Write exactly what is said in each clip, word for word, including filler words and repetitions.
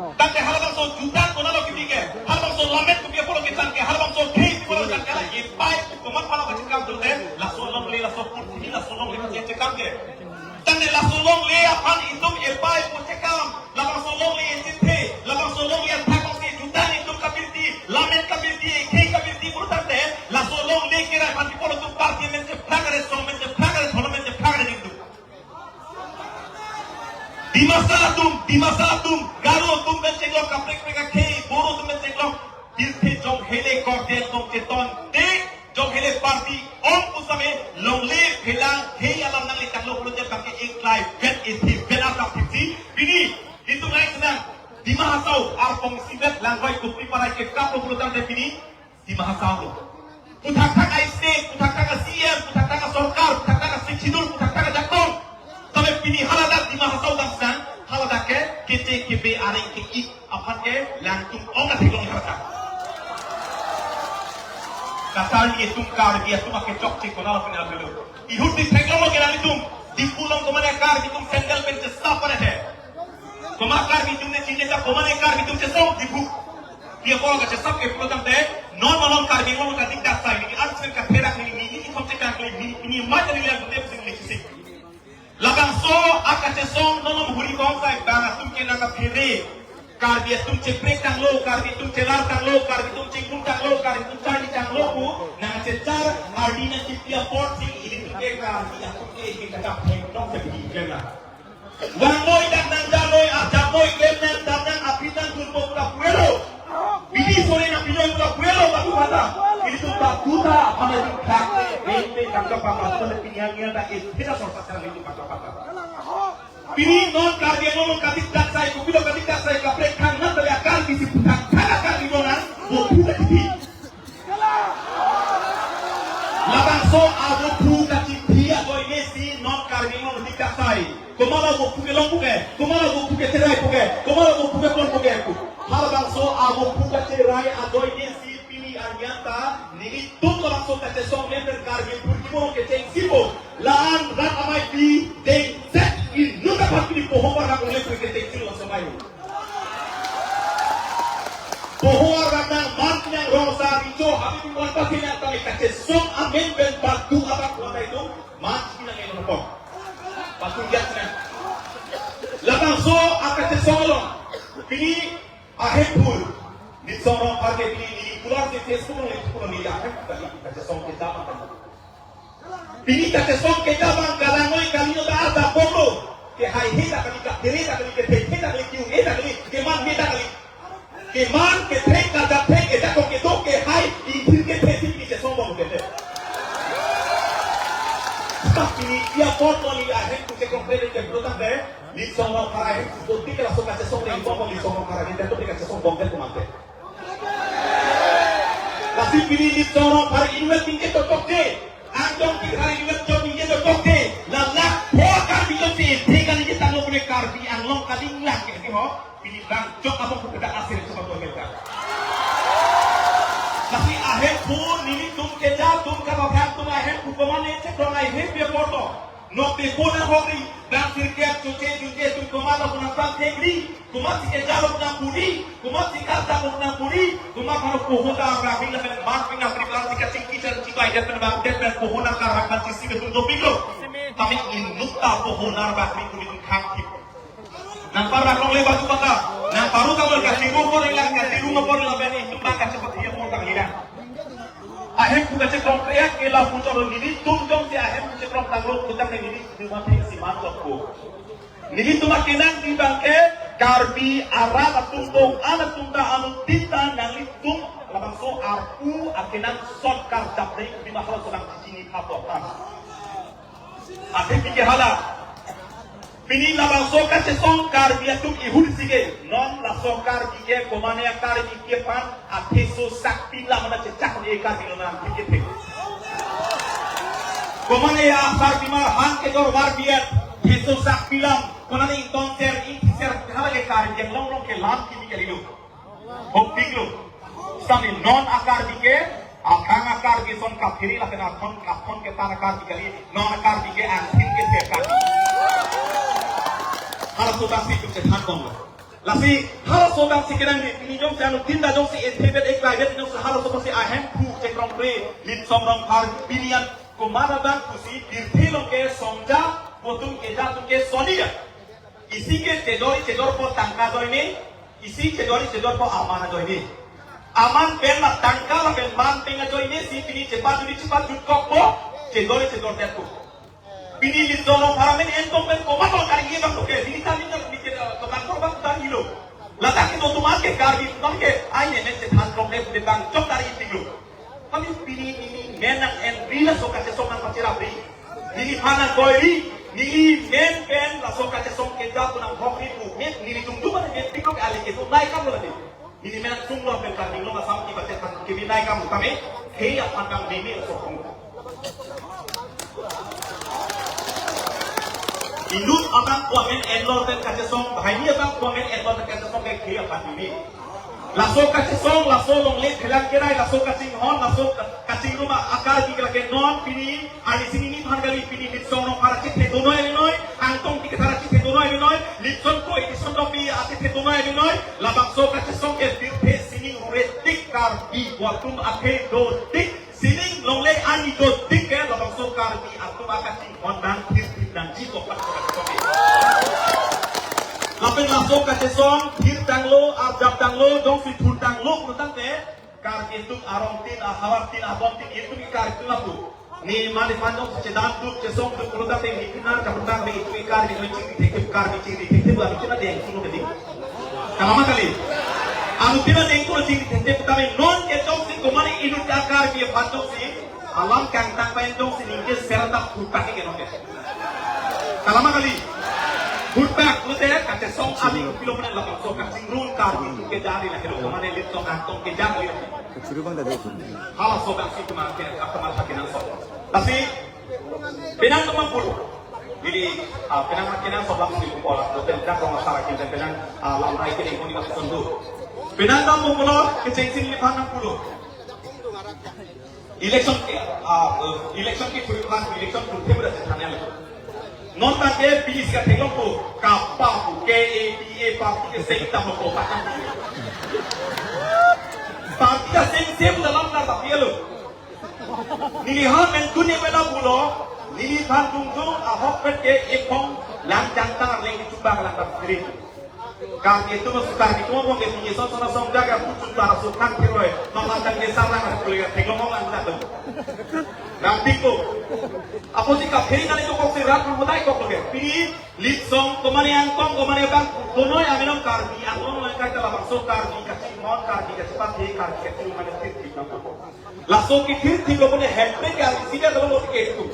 Tangte halabangso jutang konatlo kipi ke, halabangso lammet kopi apotlo kechan ke, halabangso khei kopi apotlo kechan ke, la epai pu komat apotlo kachekam pulote, laso longle, laso purthimi, laso longle kachekam ke. Tangte laso longle aphan itum epai pu chekam, labangso longle echethe, labangso longle athak along si jutang itum kabirti, lammet kabirti, khei kabirti pulo tangte, laso longle kerai aphan pi apotlo itum party amen cheplang kare, song amen cheplang kare, thon amen cheplang kare itum. Dimasa atum, Dimasa atum, Garo atum pen chenglok kaprek prek akhei, Boro atum pen chenglok, pirthe jong hele korte tong cheton te, jong hele party ong pusitame longle phelang khei alam nangle tanglo pulote bangke eklai vet ethi vet atak thipsi. Pini, itum nai senang, Dima Hasao, arpong isi vet langhoi kopi parai kekaplo pulo tangte pini, Dima Hasao lo. Puthakthak a-state, puthakthak a-C M, puthakthak a-sorkar, puthakthak a-Sixth Schedule, puthakthak ajakong. Tame pini haladak Dima Hasao damsang, haladak ke, kete kebe areng ke-ik aphan ke, langtum ong atheklong haladak. Katar ni itum Karbi atum akechokche konatlo pini avelo. Ihut ni theklonglo ke nanglitum, Diphu along komat Karbi atum sandal pen chesap padet he. Komat Karbi atum ne chinine ta komat Karbi atum chesong Diphu. Dia kol kachesap ke pulo tangte, non malom Karbi Anglong kadik dak sai, ni arsen katherak ni, ni, ni, ni, thom chekang ni, ni, ni, mai ta ni lian putem sing ni chisik. Labangso akachesong non malom huri kong sai, bang atum ke nangkaphere. Karbi atum cheprek tanglo, Karbi atum chelar tanglo, Karbi atum chingrum tanglo, Karbi atum charli tanglo pu, nangchechar, ardi nangchipi apot si, ilitum ke Karbi atum ke, ke kachap thek, nong sepi, jena. Vang noi dak nang jan noi, arjap noi, klem nang, dam nang, aphi nang, jun po pura puelo. Bidi sore nang pinoi pura puelo, batu kata. Ilitum batu ta, mana di krak, beng, beng, tangkap apa, mana pini yang, yang, dak, eh, kita sorsa sekarang itu, batu kata. Pini non Karbi Anglong kadik dak sai, kopilo kadik dak sai, kaprek khang nat ya Karbi si puthakthak Karbi Anglong nang, bo phu kachipi. Labangso avo phu kachipi ajoine si non Karbi Anglong kadik dak sai. Komatlo avo phu kelong puke, komatlo avo phu kecherai puke, komatlo avo phu kepon puke pu. Halabangso avo phu kacherai ajoine si pini arni an ta, nelitum labangso kachesong member Karbi purkimo kechengsipo. La-an rat amei pi dengset inut aphan pini poho arnam ule kuri kethek chulu laso amei. Poho arnam nang man nang rong sa richo habi pi wan pasi nang tame kachesong amen pen badu abak wan itum man si nang eno pon. Patun jat nang. Labangso akachesong along. Pini ahemphu. Nitsong Rongphar ke pini ni pular si Facebook ni pular ni ahemphu kali kachesong ke dapat. Pini kachesong ke jabang kalang noi kali no ta ada poklo. Kehaihe ta kali, kaphere ta kali, kethethe ta kali, ke-ue ta kali, kemanme ta kali. Keman, kethe, kajathe, kejakong, kedo, kehai, inthir kethe si pini chesong bom kethe. Tapi pini dia poklo ni ahemphu ke konkret ke bro tangte. Nitsong Rongphar ahemphu poti ke laso kachesong ni bom, Nitsong Rongphar ahemphu ke kachesong bom ke kumante. Lasi pini Nitsong Rongphar inutvet tingke totok ke. Anjong Tikhar inutvet jong tingke totok ke. Ladak pho Karbi jong si, the kali ke tanglo pune Karbi Anglong kali nglak ke ho. Pini bang jok abang pu kedak asir coba to mereka. Lasi ahemphu nelitum keja atum kaba bang atum ahemphu komane chekrong ai he pia porto. Nokbe puna hokri, bang sirkep, choche, junje, tum komat lo puna pang thekri, komat si kejalo puna puri, komat si karta puna puri, komat haro poho ta rakri lapen bang pinga pri bang si kachingki chan chibai det pen bang det pen poho nang karak ban chisi betul dopik lo. Tapi inut ta poho nang rakri puri tum khang thip. Nang parak longle batu bata, nang paru kamar kachingrum por ilang, kachingrum por ilang, bani tum bang kachepat dia por tang ilang. Ahemphu kachekrong kreak ke la puchor nelitum jong si ahemphu chekrong tanglo putang neli cuma thek siman tokpo. Nelitum akenang di bangke Karbi arat atum dong an atum ta anuttin ta nanglitum labangso arpu akenang sorkar japri di mahal sedang di sini papotan. Ate pike hala. Pini labangso kachesong Karbi atum ihut sige. Non laso Karbi ke komane a-Karbi ke pan atheso sakpi lam na chechak ni Karbi lo nang pike thek. Komane a-Karbi mar han kejor war biat theso sakpi lam. Konane ingtong ser ingti ser hala ke Karbi yang long long ke lam kini kali lo. Hoping lo. Sami non a-Karbi ke, akhang a-Karbi son kapiri lapen athon kathon ketan a-Karbi kali, non a-Karbi ke angthin ke thek Karbi. Halaso ta si tum chethan bom lo. Lasi halaso abang si kenangji, pini jongsi anuttin ta jongsi enthe bet eklai bet jongsi halaso pusi ahemphu chekrongkre, Litsong Rongphar pini an komat abang pusi pirthe along ke songja, votum keja atum ke soni ya. Isi ke chejor chejorpo tangka ajoine, isi chejor chejorpo aman ajoine. Aman pen la tangka lapen man pen ajoine si pini chepajut chepajut kokpo, chejor chejor detpo. Pini Litsong Rongphar amen entong pen komat tong kari abang toke, pini tani na pini ke, eh, tokang korban tani lo. Ladak ke to tumat ke Karbi tumat ke, ai ne men chethan rong ne pute bang chok tari tinglo. Kami pini neli men nang en ri laso kachesong nangpachirap ri. Neliphan nangkoi ri, neli men pen laso kachesong keja pu nanghok ri pu, men neli tum tum ane men pik lo ke ale ke to nai kam lo tadi. Neli men nang sung lo pen Karbi Anglong Assam ke bache than ke men nai kam lo tame, khei aphan kang meme laso kong. Inut abang ko amen enlor pen kachesong, bahai ni abang ko amen enlor pen kachesong ke khei aphan meme. Laso kachesong, laso longle phelang kerai, laso kachinghon, laso ka-, kachingrum akar di kelake non pini, arnisi neliphan kali pini Litsong Rongphar achethe donoi avinoi, Angtong Dikathar achethe donoi avinoi, Litsong ko edison dopi achethe donoi avinoi, labangso kachesong ke pirthe sining hure tik Karbi atum athe do tik. Sining longle ani do tik ke labangso Karbi atum akachinghon nang thir thir nangji ko pat ko kachesong. Lapen laso kachesong thir tanglo, arjap tanglo, jongsi thur tanglo, pu tangte Karbi atum arong tin, ahavar tin, abon tin, itum Karbi atum lapu. Ne mane panjong chedan duk, chesong duk, pu tangte ne pinar kaputang ne itum Karbi noi chingri thekthe, Karbi chingri thekthe, baru kena deng sulo kedi. Kalama kali. Anuttin adeng ko chingri thekthe tame non ke jongsi komat inut akar bi aphan jongsi alam kangtang pen jongsi ningje serta putak ke non ke. Kalama kali. Putak lote kachesong ami kopilo mane labangso kachingrum Karbi atum keja ri la helo komat Litsong Angtong keja ri la. Kachuru bang tadi. Halaso abang si komat ke, komat kenangsot. Lasi penang teman pun. Jadi, ah, penang kenangsot abang si kupola, doten dak rong asar akin dan penang, ah, lam rai kini koni masuk sendu. Penang teman pun lo, kecheng sini di panang puluh. Election ke, ah, eh, election ke puri pas, election pun tebra channel. Non ta ke pini si katheklong ko, kapa ko, K A P A party ke seng ta ko, patang. Party ke seng seng dalam ta tapi lo. Neliphan men tuni mena pulo, neliphan dungjong ahok pet ke epong lang jangtang arleng kechubang lang tak kiri. Karbi atum mas Karbi atum abang ke pini son son asong jaga puchun para sukang kiroi, mama tang ke sarang ada kuliah teglong lang tak tu. Rampiko. Apo si kaphe nani tu kok si rat rumah tai kok ke. Pini Litsong, komat Angtong, komat abang, konoi aminom Karbi Anglong lang kai ta labangso Karbi kachinghon, Karbi kachepathe, Karbi kachirumane thir thir nang kok. Laso kethir thir lo pune hemphrek ke arnisi dia tolong lo ke tu.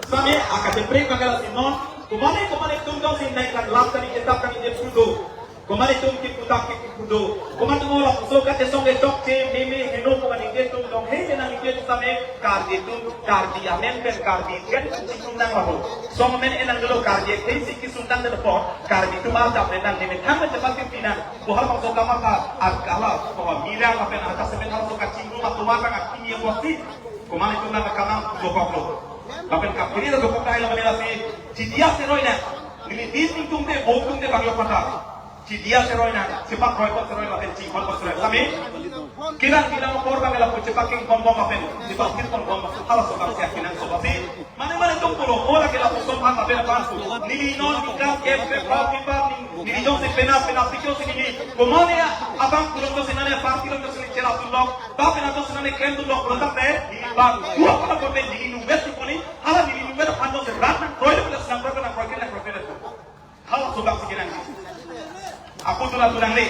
Same akachephrek pakai lasi non. Komat komat atum dong si nai kan lam kani etap kani dia pudo. Komat atum ke putak ke pudo. Komat atum labangso kachesong ke chokche meme heno komat atum dong he nang ke same Karbi atum Karbi amen pen Karbi ken chikung nang laho. Song men enang dolo Karbi ke si kisung nang dolo Karbi atum arjap nang ne men thang chepat ke pinang. Bohar bangso kamar ta, at kala, bahwa mira lapen atas semen halaso kachingrum atum atang akimi yang boksi. Komat atum nang kamang dokok lo. Lapen kapiri ta dokok dai lapen lasi, chidia seroi na. Neli din tung te, bo tung te bang yok pata. Chidia seroi na, sepak roi kok seroi lapen chingkon kok seroi. Kami, kilang kilang opor bang lapu sepak king kon bom lapen, sepak king kon bom, halaso abang si kenangsot si. Mane mane atum pulo, ora ke lapu somphan lapen lapan su. Neli non, neli kang, kem, kem, pau, kem, pau, neli, neli jongsi pena, pena, pikir si neli. Komat ya, abang pulo jongsi nane, party lo jongsi neli cherap tulok. Ba pena jongsi nane klem tulok, pulo tangte, neli bang, dua puluh persen neli numet si poni, hala neli numet aphan jongsi rat nang, kroi, nang, kroi, nang, kroi, nang, kroi. Halaso abang si kenangji. Apo tuna tunang le.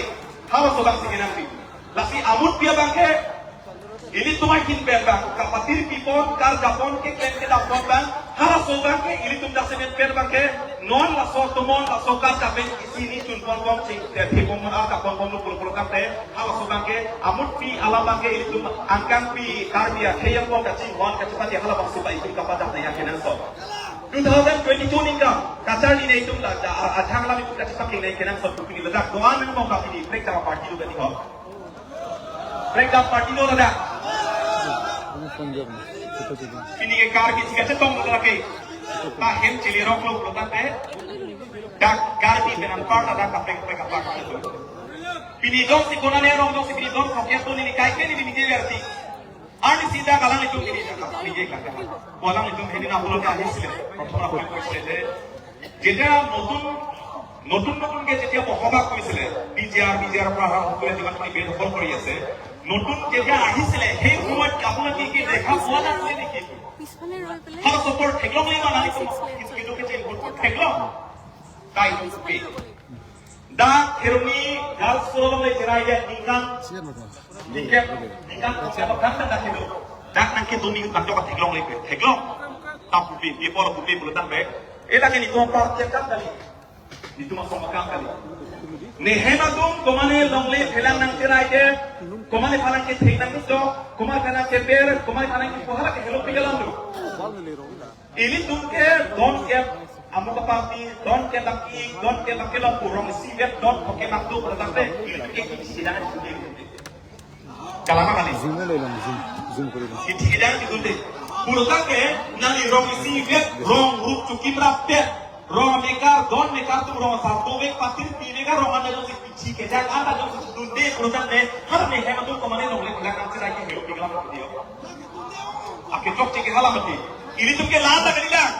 Halaso abang si kenangji. Lasi amutpi abang ke. Ilitum ahin pen abang. Kapatir pipon, karjapon, keklem kedapon abang. Halaso abang ke. Ilitum jasemet pen abang ke. Non laso tomon, laso karjapen isi ni chun pon pon ching. Te thepon mon arjapon pon lo pur pur kate. Halaso abang ke. Amutpi alam abang ke. Ilitum angkangpi Karbi akhei yang pon kachinghon kachepathe hala abang subai ilitum kapadak na ya kenangsot. Two thousand twenty-two ningkan, kacharli nai tum ta, ta, a, a, thang lam itum kachepaking nai kenangsot pu pini ladak doan nang mong ka pini, break down party lo gani ho. Break down party lo ladak. Pini ke Karbi si kachetong lo lake. Ta hem chili rok lo lo tangte. Dak Karbi pen anparta dak kaprek kaprek anparta. Pini dong si konane arong dong si pini dong kokia to neli kaike neli ningje versi. Arnisi dak alanglitum neli dak ningje kaka. Alanglitum hini na pulo ka hisle. Prothom na pulo ka hisle. Jeta notun, notun notun ke jeta bohobak kuisle. B J R, B J R pra ha hukule jiman ki bed hol kori ase. Notun jeta ahisle. He huat kapula ki ki dekha huat na kuisle ki. পিছফালে ৰৈ পেলাই Hal sopor theklong le mana ni six lane. Kitu ke chen theklong. Kai pe. Dak Kheroni Girls School along le cherai ya ningkan. Ningkan, ningkan kok apa kan dak kedo. Dak nang kedo ningkan kok theklong le pe. Theklong. Tap bupi, di por bupi bulu tang pe. Eh dak ini tuh party kan tadi. Di tuh masuk makan tadi. Nehem atum komane longle phelang nang cherai ke. Komane phalang ke theng nang dok. Komane phalang ke ber, komane phalang ke pohara ke helo pigalam do. Ilitum ke don ke amuk aparty, don ke baki, don ke baki lo purong si vet don oke maktu pada tangte ilitum ke kisi dan sudah. Kalama kali. Zoom lo lang, zoom, zoom kori lang. Kisi dan sudah. Pura tangke nang irong si vet rong rup chukim rapet. Rong mekar, don mekar tum rong satu vek patir ti vek rong anda dong si kisi ke jang anda dong si dunde pura tangke har ne hem atum komane nongle lang nang cherai ke helo pigalam video. Ake chok cheke hala mati. Ilitum ke lata kali lang.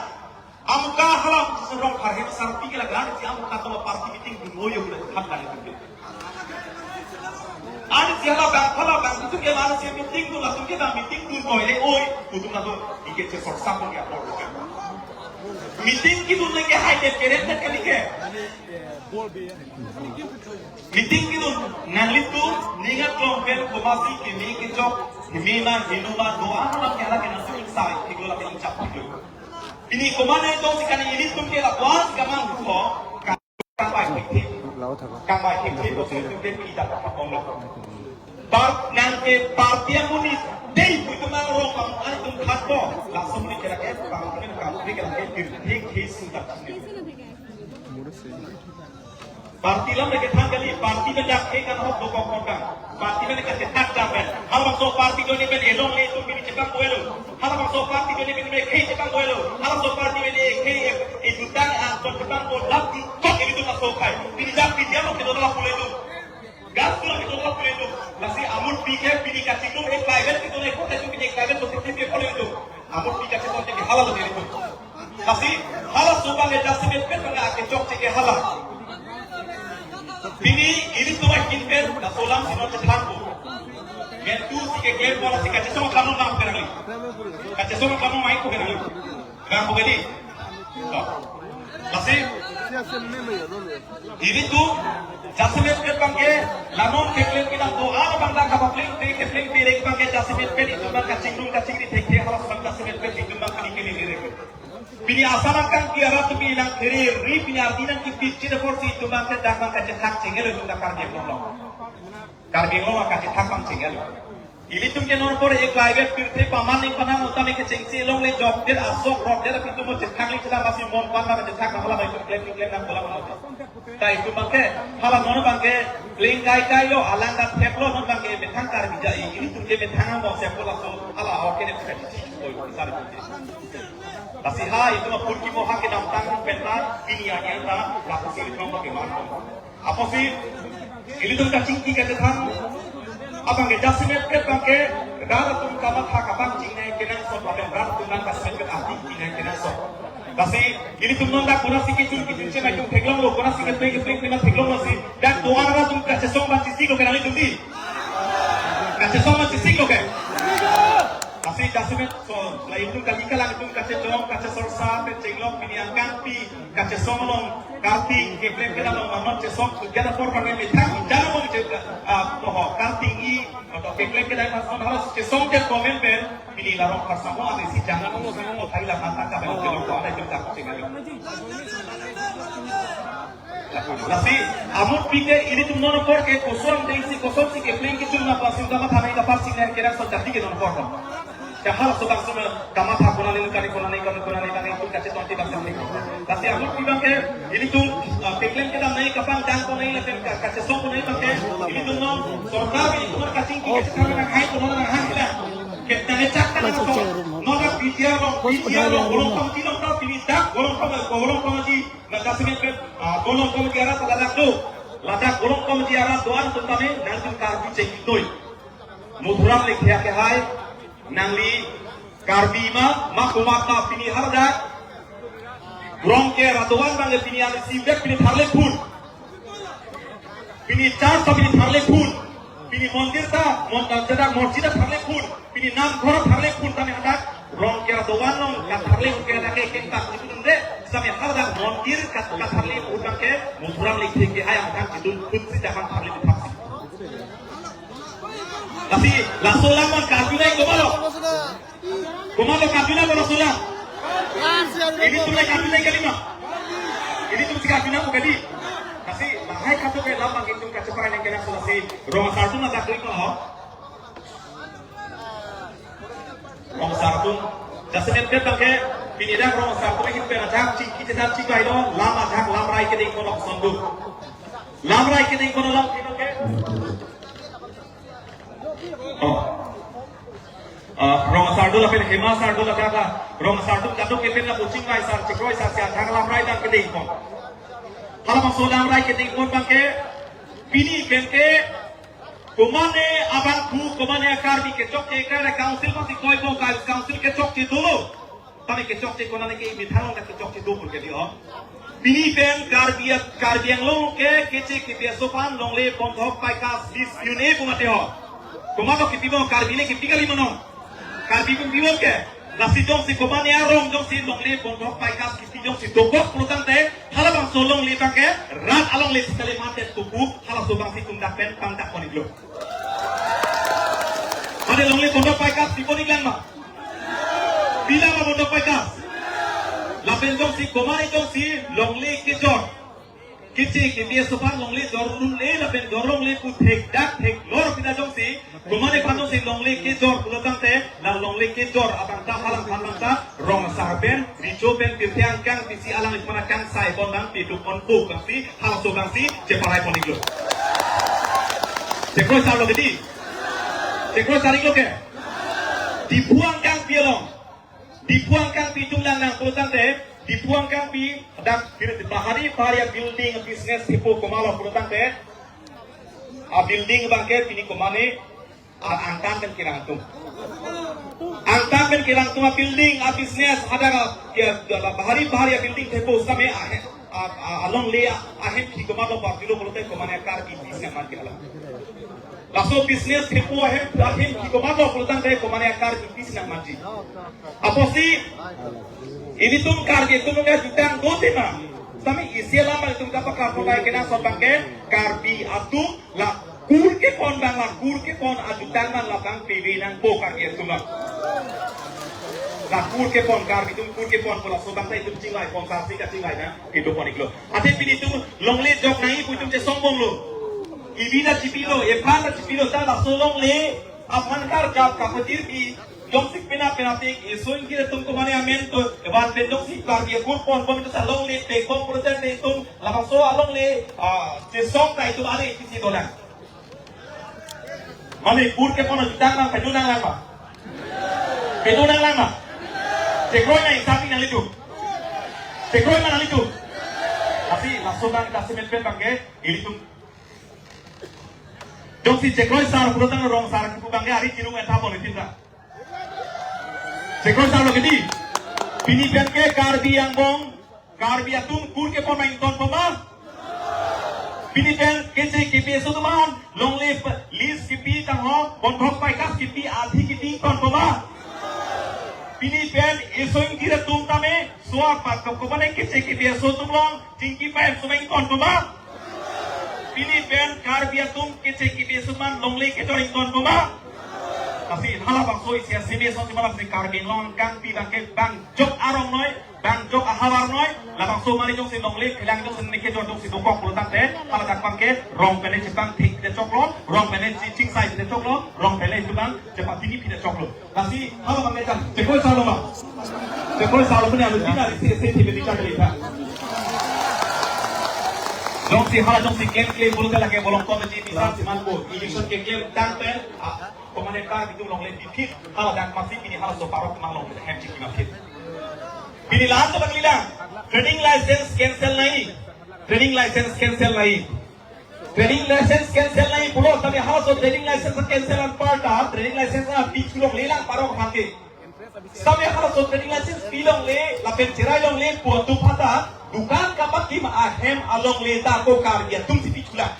Amuka hala mati serong harhe sarpi ke lagran si amuka to party meeting dun oyo kula khat kali tum ke. Ani si hala bang hala bang tum ke mana si meeting dun latum ke bang meeting dun oile oi. Kutum na to ike che sorsa pun ya por. Meeting kidun ke hai de keren de kali ke. Meeting kidun nanglitum ningat long pen komasi kimi kejok kimi na hinu ma doa ma kela kena sing sai iklo la pin chap iklo. Pini komane to si kani ilitum ke la doa si kamang ko kambai thik thik. Lau thak. Kambai thik thik ko tum ke kita ka pong lo. Par nang ke party amuni dei putu mang rong pang anitum khat ko. Langsung ni kela ke pang ni kam ni kela ke thik thik thik sudah. Party lam lagi thang kali, party pen dak ke kan hok dokok kota. Party pen ka chetak dapen. Halabangso party joni pen elong le tum bini chepang boelo. Halabangso party joni pen me khei chepang boelo. Halabangso party pen e khei e juta an ton chepang bo lap di tok ini tu masuk kai. Bini dak bini dia mau kita tolak pule tu. Gas tu lagi tolak pule tu. Lasi amut pikir bini kacingdung e private kita naik kota tu bini private tu sendiri pule tu. Amut pika chetok ke hala lo diri tu. Lasi hala subang e dasi met pet bang ake chok cheke hala. Pini ilitum ahin pen da solam sino chethan ko. Mentu si ke game bola si kachesong kamu nang kerang li. Kachesong kamu main ko kerang li. Kerang ko gedi. To. Lasi ilitum dasi met pet bang ke la non keklem kedam do ar bang dak kapakling te keklem te rek bang ke dasi met pet itum bang kachingdung kachingri thek thek hala bang dasi met pet itum bang kini kini rek. Pini asal angkang tiara tu pini nang kiri ri pini ardi nang kipit cina porsi itum bang ke dak bang kachethak chengel itum dak Karbi Anglong. Karbi Anglong kachethak bang chengel. Ilitum ke non por ek lai vet pirthe paman ning panang utam ke chengsi long le jok der asok rok der apitum mo chethak le chila masi mon pan ma chethak ma hala bai klem klem nang bola ma. Ta itum bang ke hala non bang ke kleng kai kai lo alang dak thep lo non bang ke methang Karbi ja i ilitum ke methang mo sep lo so hala ok ke ne ka chi ko isar. Lasi ha itum apun ki mo ha kedam tang pen ta pini agi ta la pusi itum ke man. Apotsi ilitum kachingki kachethan. Abang ke dasi met pet bang ke rat atum kamatha kabang jingnai kenangsot lapen rat atum nang dasi met pet ati jingnai kenangsot. Lasi ilitum non dak konasi kejun kejun chemai tum theklong lo konasi kepleng kepleng pena theklong lo si dak doan rat atum kachesong bang chisik lo ke nang itum di. Kachesong bang chisik lo ke. Lasi dasi met so la itum kali kalang itum kachejong kachesorsa pen chenglok pini angkang pi kachesong along karting kepleng kedam along manot chesong kegiatan apor pakai methang jana mong je ah poho karting i atau kepleng kedam along harus chesong ke komen pen pini larong pasamo ane si jana mong mong thai la mata ka pen kedam ko ada jam tak chengal. Lasi amut pike ilitum non apor ke kosong dei si kosong si kepleng kejun na pasim kamatha nai kapar sing nai kenangsot jadi ke non apor. Kahal so bang sona kamatha konane kani konane kani konane kani itum kachetong ti bang sing. Lasi amut pi bang ke ilitum ah, keklem kedam nai kapang dang konai lapen ka- kachesong konai bang ke ilitum non sorkar ilitum kachingki kachethang nang hai konai nang hai kila. Ketna Echak kan Laso laso. Cheng room. Noda P T R along, P T R along, Golong Committee along ta pini dak, Golong Committee, Golong Committee, na kasih pen, ah, Golong Committee arat ladak do. Ladak Golong Committee arat do-an atum tame, nangtum Karbi chengki noi. Muthuram Lekthe akehai, nangli Karbi ma, ma komat ma pini hadak. Rongker atum abang ke pini alangli si bek pini tharle phun. Pini church ta pini tharle phun. Pini mondir ta, mon-, ah, jadak mosjid ta tharle phun. Pini namghor tharle phun tame hadak. Rongker atum along katharle phun ke hadak ke kengtak itu dun de. Same hadak mondir kat-, katharle phun abang ke Muthuram Lekthe akehai angkang itu phun si dapat tharle phun thapsi. Tapi laso alam abang Karbi nai komatlo. Komatlo Karbi nai komatlo laso alam. Ilitum nai Karbi nai kalima. Ilitum si Karbi nai bukan di. Kasi lahai kato ke alam abang itum kacheparai nangkela so lasi. Rong asar atum ladak doi ko ho. Rong asar atum. Jasemet ke abang ke pini dak rong asar atum ikin pen ajak chingki chedan chingbai do. Lam ajak lamrai keding ko lok sondu. Lamrai keding ko lok keding ke. Oh. Ah, rong asar do lapen hema asar do ladak la. Rong asar atum kadokave pen la puching lai sar, chekroi sar si ajak lamrai dan keding pon. Halabangso lamrai keding pon abang ke pini pen ke komane abang ku komane a-Karbi kechokche kare council pasi koi pon ka council kechokche dolo. Tame kechokche konane ke methang along kechokche do pun ke di ho. Pini pen Karbi, Karbi Anglong ke keche kebi aso aphan longle bondhok paikas lease pi un-e pu mati ho. Komat kepi mo Karbi le kepi kali mano. Karbi pun pi un ke. Lasi jongsi komane arong jongsi longle bondhok paikas kepi jongsi dokok pulotangte halabangso longle abang ke rat alongle si kali mate tuku halaso abang si tum dak pen pangdak pon-iklo. Ade longle bondhok paikas pi pon-iklang ma. Pila ma bondhok paikas. Lapen jongsi komane jongsi longle kejor. Keche kebi aso aphan longle jor un-e lapen jor longle pu thek dak theklor pida jongsi. Komane aphan jongsi longle kejor pulotangte la longle kejor abang ta halang halang ta rong asar pen, recho pen, pirthe angkang pisi alang ikmana kangsai pon abang pi duk pon pu abang si halaso abang si cheparai pon-iklo. Chekroi sar lo ke di. Chekroi sar-iklo ke. Diphu angkangpi along. Diphu angkangpi atum lang nang pulotangte. Diphu angkangpi dak bahari bahari a-building business thepo komatlo pulotangte. A-building abang ke pini komane a-, angtan pen kerang atum. Angtan pen kerang atum a-building a-business hadak a, ya, ya, bahari bahari a-building thepo same ahem, a, a, alongle a, ahem ki komatlo parti lo pulote komane a-Karbi business man ke alam. Laso business thepo ahem, ahem ki komatlo pulotangte komane a-Karbi business manji. Apotsi ilitum Karbi atum ke jutang do tema. Sami isi alam ilitum dapat kapulai kena so abang ke Karbi atum la kur kepon abang la kur kepon ajutang abang la abang piri nangpo Karbi atum abang. La kur kepon Karbi atum kur kepon pu laso abang ta itum chinglai pon sar si kachinglai na itum pon-iklo. Ate pini itum longle jok nangji pu itum chesong bomlo. Ibi ta chipilo, ephan ta chipilo ta laso longle aphan karjap kapadir pi jongsi pena pena tik isun kira atum komane amen to evan pen jongsi Karbi akur pon pon itum sa longle pek pon pulotangte itum labangso alongle, ah, chesong ta itum are kisi dolang. Mane kur kepon jutang nang pedu nanglang ma. Pedu nanglang ma. Chekroi nang isapik nanglitum. Chekroi ma nanglitum. Tapi laso abang ta semet pen abang ke ilitum. Jongsi chekroi sar pulotang rong asar kipu abang ke ari kirung eta politin ta. Chekroi sar lo ke di. Pini pen ke Karbi angbong Karbi atum kur kepon ma ingtonpo ma. Pini pen keche kebi aso atum aphan longle pe-, lease kepi tangho bondhok paikas kepi athi kepi ingtonpo ma. Pini pen isun kira atum tame so apat kop komane keche kebi aso atum along chingki pai so ma ingtonpo ma. Pini pen Karbi atum keche kebi aso aphan longle kejor ingtonpo ma. Tapi halabangso isi aseme so cuma si Karbi Anglong angkangpi abang ke bang jok arong noi. Bang jok ahavar noi, labangso mari jongsi longle, kelang jongsi neke jor jongsi dokok pulotangte, hala dak abang ke, rong pen le chepangthek pite choklo, rong pen le chi-, chingsai pite choklo, rong pen le itum abang, chepatini pite choklo. Lasi, hala abang ke ta, chekroi sar lo ma. Chekroi sar lo punya, lu tina, si, si, si, si, si, si, Jongsi hala jongsi klemkle pulote lake bolong komiti bisa siman ko election keklemtang pen, ah, komane ta itum longle bipit, hala dak masih pini hala so parok mang longle hem chiki mapit. Pini lahat to bang lidang, trading license cancel nai, trading license cancel nai, trading license cancel nai pulo, tapi hala so trading license cancel anparta trading license na pi chulong lelang parok hake. Sitame hala so trading license pi longle, lapen cherai longle pu atum aphanta dukan kapakim ahem alongle ta ko Karbi atum si pi chulang.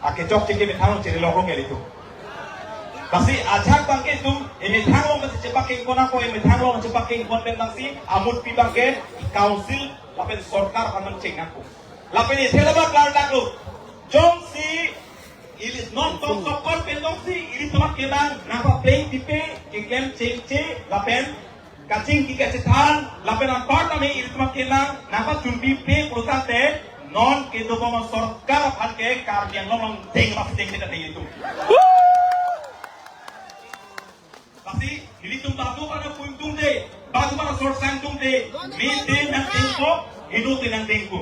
Ake chok cheke methang long chere long rong ya itu. Lasi ajak bangke itum, e methang long masi chepak kengkon ako, e methang long chepak kengkon pen bangsi, amut pi bangke, council, lapen sorkar aphan nangcheng ako. Lapen e thela ba klar daklo. Jongsi ili non tong sokor pen jongsi ilitum akemang nangpaplengpipe, keklem chengche, lapen kachingki kachethan, lapen anparta me ilitum akemang nangpachunpipe pulote non kedobom sorkar aphan ke Karbi Anglong along deng mas deng kita deng itu. Lasi, nelitum badu pada puing tungde, badu pada sorsang tungde, mete nangdengpo, inute nangdengpo.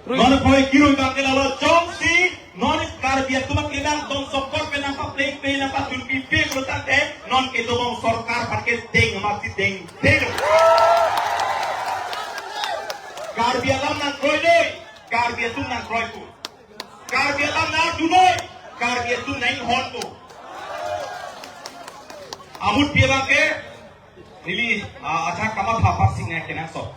Non poi kiroi bangke lalo jongsi, non Karbi atum akemang tong sokor pen nangpaplengpe nangpachunpipe pulote, non kedobom sorkar aphan ke deng mati deng deng. Karbi alam nangkroidoi, Karbi atum nangkroipo. Karbi alam nangdunoi, Karbi atum nanghonpo. Amut pi bangke, neli, ah, ajak kamatha apar sing nangkenangsot.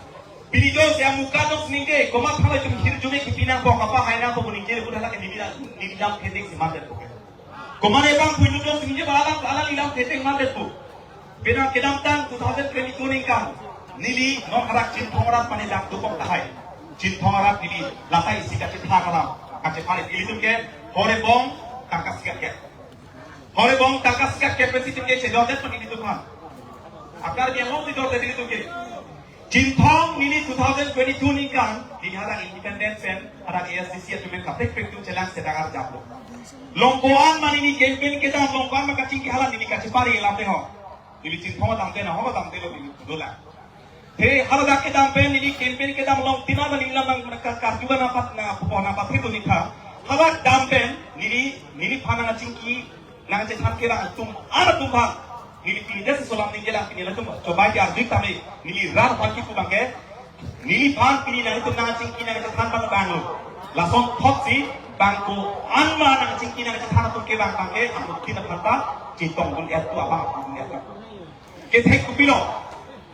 Pini jongsi amuka jongsi ningje, komatha le jum hirjume kipi nangpo, kapahai nangpo pu ningje, pu dak neli, neli dam kheting si mandetpo. Komane bang puitu jongsi ningje ba alam, alam neli dam kheting mandetpo. Penang kedamtang two thousand twenty-two ningkan, neli non hadak Chinthong arat mane dak dukok tahai. Chinthong arat neli latai isi kachethan alam, kachethan ilitum ke, hore bong, tangka sikat ke. Hore bong tangka sikat ke pensi itum ke chedordet pen ilitum aphan. Akar dia long chedordet ilitum ke. Chinthong neli two thousand twenty-two ningkan, neli hadak independent pen, hadak A S D C atum pen kaprek prek atum chelang sedang arjaplo. Long ko-an ma neli campaign kedam, long ko-an ma kachingki hala neli kachepari lam de ho. Neli Chinthong damde na ho damdelo neli dolang. He, hala dak kedam pen neli campaign kedam long tina na neli lam nang ka-, karju ba nangpat na pupo nangpathek do nitha. Hala dam pen neli, neliphan nangchingki nangchethan kerang atum, an atum aphan. Neli pini desi solam ningje lang pini latum chobai ke arju tame. Neli rat aphan kipu bangke. Neliphan pini nangtum nangchingki nangchethan abang banglo. Lasonthotsi bang ko-an ma nangchingki nangchethan atum ke bang bangke, amutin aphanta chetongdun-et tu abang dun-et. Kethek kopilo,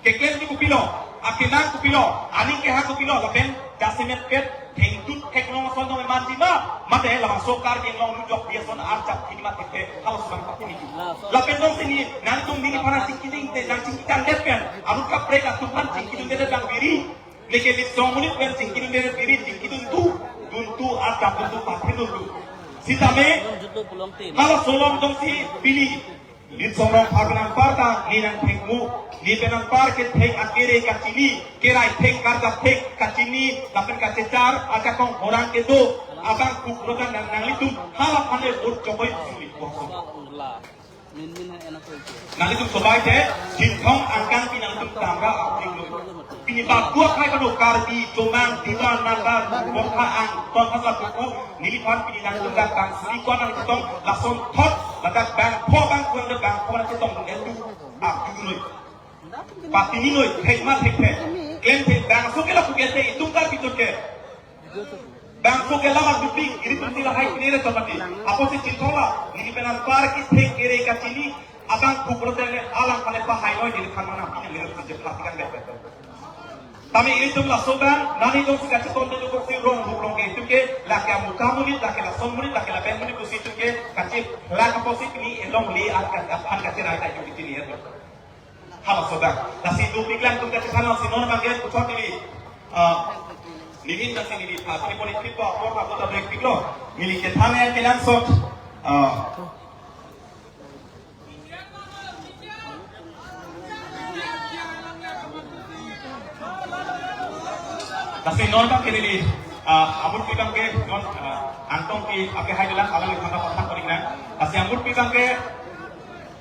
keklem kopilo, akelang kopilo, aning keha kopilo, lapen jasemet pet, thengtut theklong ason dong emanji ma, mate labangso Karbi Anglong lujok dia son arjap hini ma thekte, hala so bang papuniji. Lapen jongsi nangtum neliphan chingki dingte, nangchingki tangdet pen, anut kaprek atum aphan chingkidundet bang biri, neke litsong monit pen chingkidundet biri, chingkiduntu, duntu, arjap duntu, paphin duntu. Sitame, hala so along jongsi pini, Litsong Rongphar pen anparta, ne nangthek mu, ne pen anpar kethek akere kachini, kerai thek karjap thek kachini, lapen kachechar, ajakong orang kedo, abang kuk rokan nang nanglitum, hala phane vote choboi suli kosong. Nanglitum chobai te, Chinthong angkang pi nangtum tamra ating lo. Pini bak dua khai kano Karbi, Chomang, Dima, Naga, Gorkha, Angton, Hasa, Kuku, neliphan pini nangtum dak bang suri ko-an nangchetong, lasonthot, ladak bangpho bangpho nang bangpho nangchetong, nang endu, ah, dudunoi. Patiniloi, thekma thekphe. Klem thek bangso ke lapu kete, itum Karbi atum ke. Bangso ke lama duping, ilitum ti lahai pini re tomati. Apotsi Chinthong la, neli pen anpar kethek kere kachini, abang kuk rokan ne alang phane pahai noi neliphan mana pini nelitum je perhatikan baik-baik. Tame ilitum laso abang, nani jongsi kachetong dun koksi rong rong ke itum ke, lake amuka monit, lake lason monit, lake lapen monit pusi itum ke, kache, lake apotsi pini elongle akan aphan kacherai ta itum pini ya. Halaso abang. Lasi dopik lang atum kachethan si non abang ke puthot neli, ah, neli nasi neli pha, neli politik po, apor apor ta break piklo. Neli kethan ya kenangsot. Ah. Lasi non abang ke neli, ah, amut pi abang ke, non, ah, Angtong pi ake hai dalam alam ithana pathak paling nang. Lasi amut pi abang ke,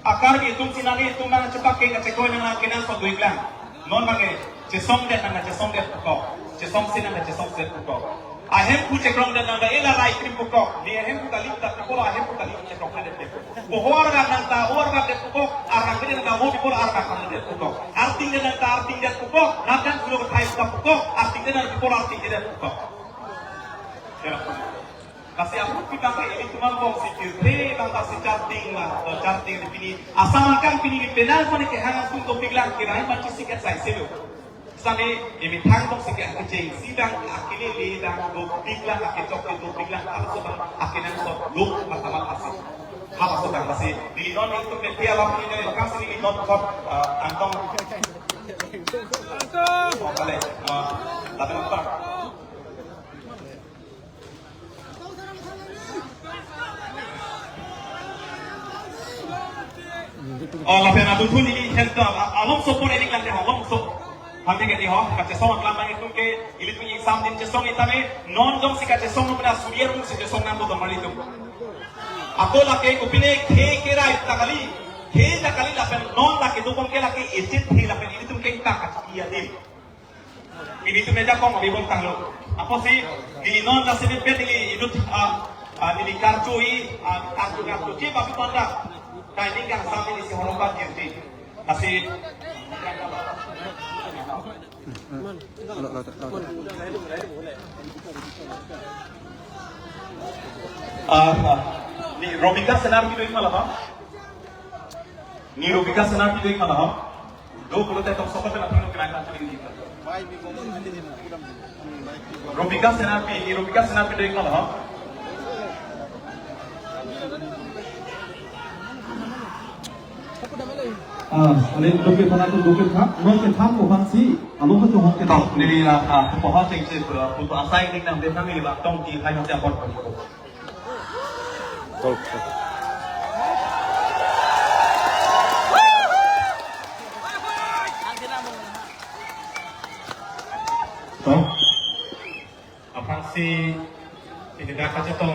akar itum sinani itum nangchepak ke kachekoi nang nang kenangsot duik lang. Non abang ke, chesongdet nang chesongdet ko. Chesong si nang chesong si pukok. Ahemphu chekrong dan nang da ela rai krim pukok. Ni ahemphu kali ta pukok, ahemphu kali chekrong dan pukok. Boho arga nang ta, ho arga dan pukok, arga kede nang da ho pukok, arga kede dan pukok. Arting dan nang ta, arting dan pukok, nadan pulo kethai ta pukok, arting dan nang pukok, arting dan pukok. Ya. Kasi apot pitang ke ilitum angbong si kirthe bang ta si charting la, eh, charting di pini. Asam angkang pini di penang pon ke hang asung to piglang kirai manchi sikat sai selo. Sani imi thang bong sikat kecheng sidang akili li dang do piglang akechok do piglang halaso bang akinang so luk pertama asi. Halaso bang asi. Di non itu media lam ini kasi di non kop, eh, antong. Antong. Oh, balik. Eh, tapi apa? Oh, lapen aduthun ili health, ah, alongso pon edik lang dei ho, alongso. Hande ke dei ho, kachesong aklam bang itum ke, ilitum exam din chesong itame, non jongsi kachesong lo pena suri arong si chesong nang bodong mali itum. Ako lake kopine khe kera ita kali, khe ita kali lapen non lake dobom ke lake ejit the lapen ilitum ke ita kachi iya dei. Ilitum ejakong abi bom tanglo. Apotsi, di non lasi ni pet ili idut, ah, ah, ili karju i, ah, karju karju ci babi panda. Kai ni gang sami ni si horong ba kirti. Lasi. Ah, ah. Ni Robika Senar video ini malah, Bang? Ni Robika Senar video ini malah, Bang? Do pulote tong sobat na pino kena kan tuli di. Robika Senar pi, ni Robika Senar pi do ikmal ha. Ah, ale doke pana tu doke tha, doke tha ko han si, alo ko hon ke. Tok, ni, ah, ah, pohon sing si, ah, putu asai ning nang de kami la tong ki hai hon si apot. Tol. Tol. Aphrangsi, pini dak kachetong.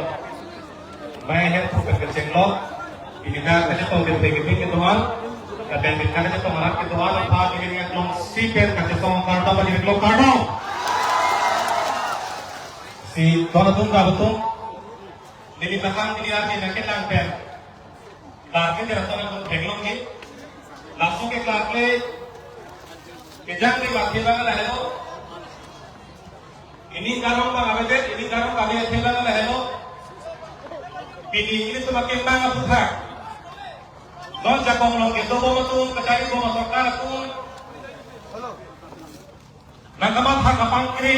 Mai her phu pen kecheng lo. Pini dak kachetong din pegi pin ketuan. Lapen pini dak kachetong arat ketuan. Apa pini ngat long si pen kachetong kardom, pini long kardom. Si don atum ka betum. Neli belakang neli arni nangkelang pen. Darke deraton atum theklong ke. Laso ke klarkle. Kejang ni bak thebang lahelo. Ini karong bang avedet, ini karong kami thebang lahelo. Pini ilitum akembang aputhak. Non jakong long ke dobom atum, kachari bom asorkar atum. Nangkamatha kapangkre,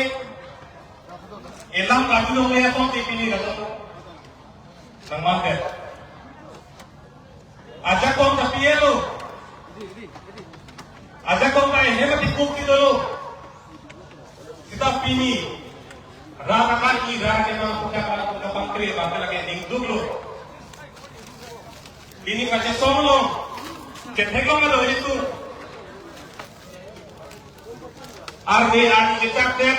elam kadu dong le apot ti pini kadu. Nangmandet. Ajakong ta P L O. Ajakong ta ehem ati kuk ti dolo. Sita pini. Rana kan i rana ke nang punya kapangkre, bangke lagi dingduk lo. Pini kachesong lo. Ketheklong lo itu. Arni arni kechakdet.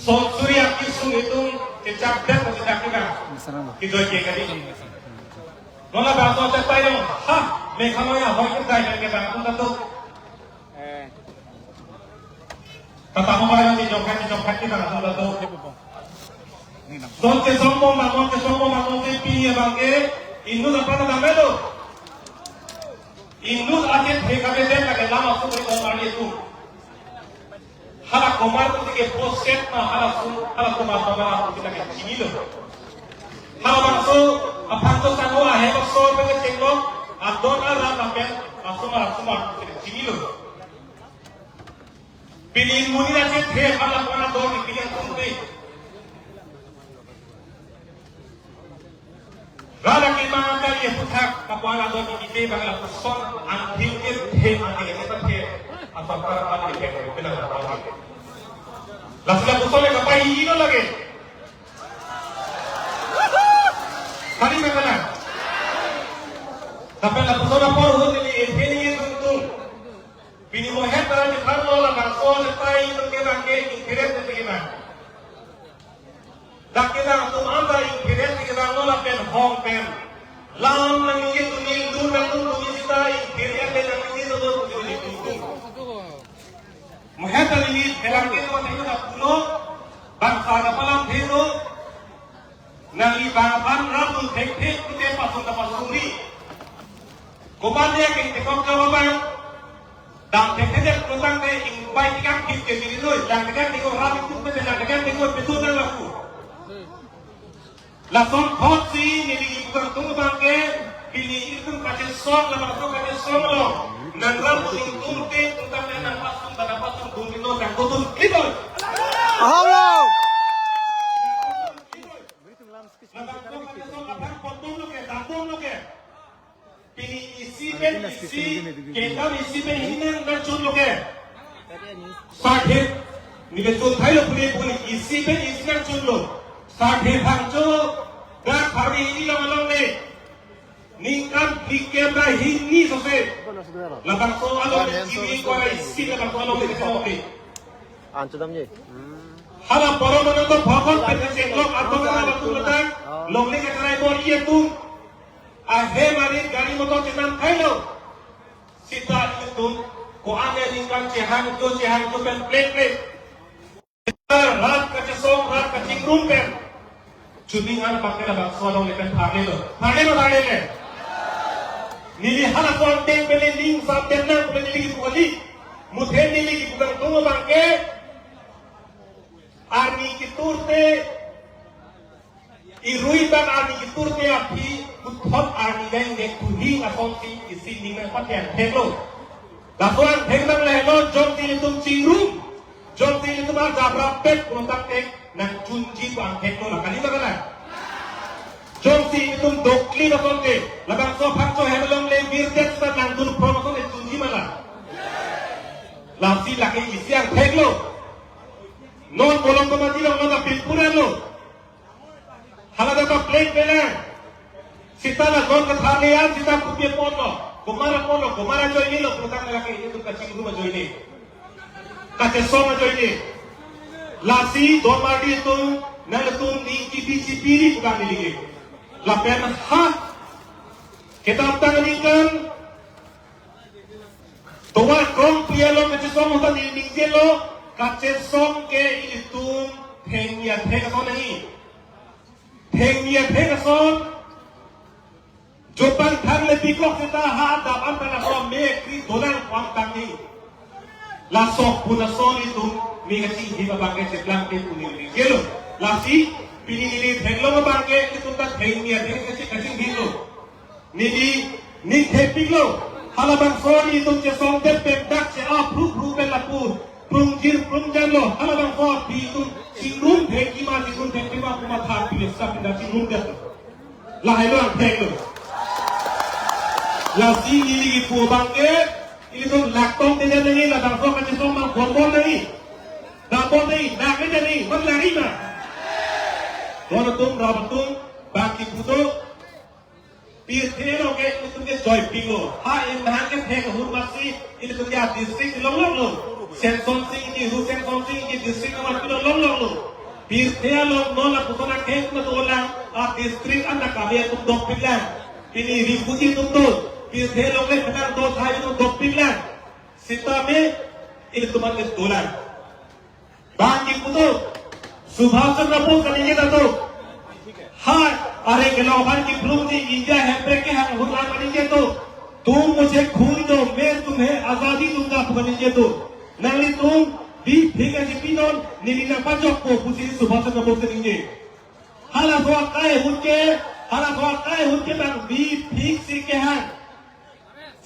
Sonsuri akisung itum kechakdet kechakdet. Kijoike kali. Nola bangso chetai dong. Ha, Meghalaya hoi ketai ke bang atum tatu. Tata mo bai ni jongkat ni jongkat kita atum tatu. Don chesong bom bang, don chesong bom bang, don chepi ya bang ke. Inut apa na damelo. Inut aje theka beden lake lama sukri bom arni itu. Hala komar pusi ke poset ma hala su, hala komar ma hala pusi ke chinilo. Hala bangso, aphan to sango ahe bangso pen kechenglo, adon arat lapen, asomar asomar pusi ke chinilo. Pini monit aje the hala kona dor ni pini atum te. Rara ke bang angka ye puthak kapuan adon ni kite bang lapuson anthil ke the anthil ke the. Asam para pan ke the pina lapuson. Lasi lapuson le kapai ino lagi. Kali na kana. Tapi lapuson apor hon ni etheni ye tung tung. Pini mohet para ni parlo la bangso chetai tung ke bang ke ingkiret tung ke bang. Dak kedang atum anta ingkiret kedang lo lapen hong pen. Lam nangji tu neli dun nangdun tu neli sita ingkiret pen nangji tu tu neli dun tu. Mohet ta neli Kelang ke to tinggal pulo, bangso alam thelo, nangli bang aphan rat dun thekthek pute pasung ta pasung ri. Komat dia keng tekok jawa bang, dam thekthek pulo tangte ingbai tikang phit ke diri noi, dam tikang tekok rat itu pute dam tikang tekok betul nang laku. Lason thotsi neli kipu kangtung abang ke, pini itum kachesong, labangso kachesong along nang rat dun tum te tum tang nang pasung, nang pasung dun dino tang dun dun klipoi. Aham lo. Labangso kachesong aphan pontum lo ke, tangtum lo ke. Pini isi pen isi, kedam isi pen hini nang nangchunlo ke. Sarthe, neli chun thailo puli puli, isi pen isi nangchunlo. Sarthe thangcho, dak hari ini long along le. Ningkan phlikep ra hini sose. Labangso along le chibi kora isi labangso along le kesa oke. Ancho damji. Hala poro mano to bhokot pen chenglok atong na latum ledak. Longle ke tarai bor iye tum. Ahem arit gari motor chenam thailo. Sita itum ko-an aningkan chehangcho chehangcho pen plek plek. Rat kachesong rat kachingrum pen chuning an pakai labangso along le pen pharlelo. Pharlelo, pharlele. Neli hala ko angteng pen ning sap pen nang pen neli kipu kali. Muthen neli kipu kangtung abang ke. Arni kitur te, irui bang arni kitur te aphi, puthot arni deng dek tuhi asonsi isi ning nangpathe angthek lo. Laso angthek nanglelo, jongsi ilitum chingrum, jongsi ilitum arjap rapet pulo tangte nangchunji pu angthek lo, la kali ma kalang? Jongsi ilitum dokli asonte, labangso aphan cho hem along le virdet sa nangdun phrong asonte chunji ma la? Lasi lake isi angthek lo. Non bolong kemati lo, non apil pura lo. Hala data plate pena. Sita la non katha le an, sita kopi apotlo. Komat apotlo, komat ajoine lo, pulo tangte lake itum kachingrum ajoine. Kachesong ajoine. Lasi don mardi itum, nangtum ning kipi chipiri pulo tangte lake. Lapen ha. Kedamtang aningkan. Tovar krongpi along kachesong ahut ta neli ningjelo, kachesong ke ilitum thengni atheng ason ahi. Thengni atheng ason. Jopang thang le pikok seta ha adap an tang ason me kri dolang pu an tangte. Laso pu lason itum me kachinghip abang ke cheplang te pu neli ningjelo. Lasi pini neli theklong abang ke itum ta thengni atheng kaching kachinghiplo. Neli ning thepiklo, halabangso nelitum chesong det pen dak che-a phru phru pen lapu, prungjir prungjanlo, halabangso aphi itum chingrum thekji ma, chingrum thekji ma pu matha pini seta pini dak chingrum detlo. Lahai lo angthek lo. Lasi neli kipu abang ke, ilitum laktong te nangji, labangso kachesong abang bonbon nangji. Bonbon nangji, dak nangji, man nangji ma. Don atum, rap atum, bang kipu do, Pirthe along ke itum ke joipiklo. Ha, inhang ke thek ahut masi itum ke district longlonglo. Semsonsing Ingti, Semsonsing Ingti district number pilo longlonglo. Pirthe along non lapuson akhei atum dolang, a district anta kami atum dokpiklang. Pini refugee atum do. Pirthe along le khenang do thai atum dokpiklang. Sitame ilitum an ke dolang. Bang kipu do, Subhash Chandra Bose kaningje ta do. Ha, are kelong aphan kiphlungji India hemprek kehang ahut an kaningje do. तुम मुझे खून दो, मैं तुम्हें आजादी दूंगा pu kaningje do. Nanglitum biphik aji pinon, neli nangpajokpo pusi Subhash Chandra Bose kaningje. Halaso akai ahut ke, halaso akai ahut ke bang biphik si kehang.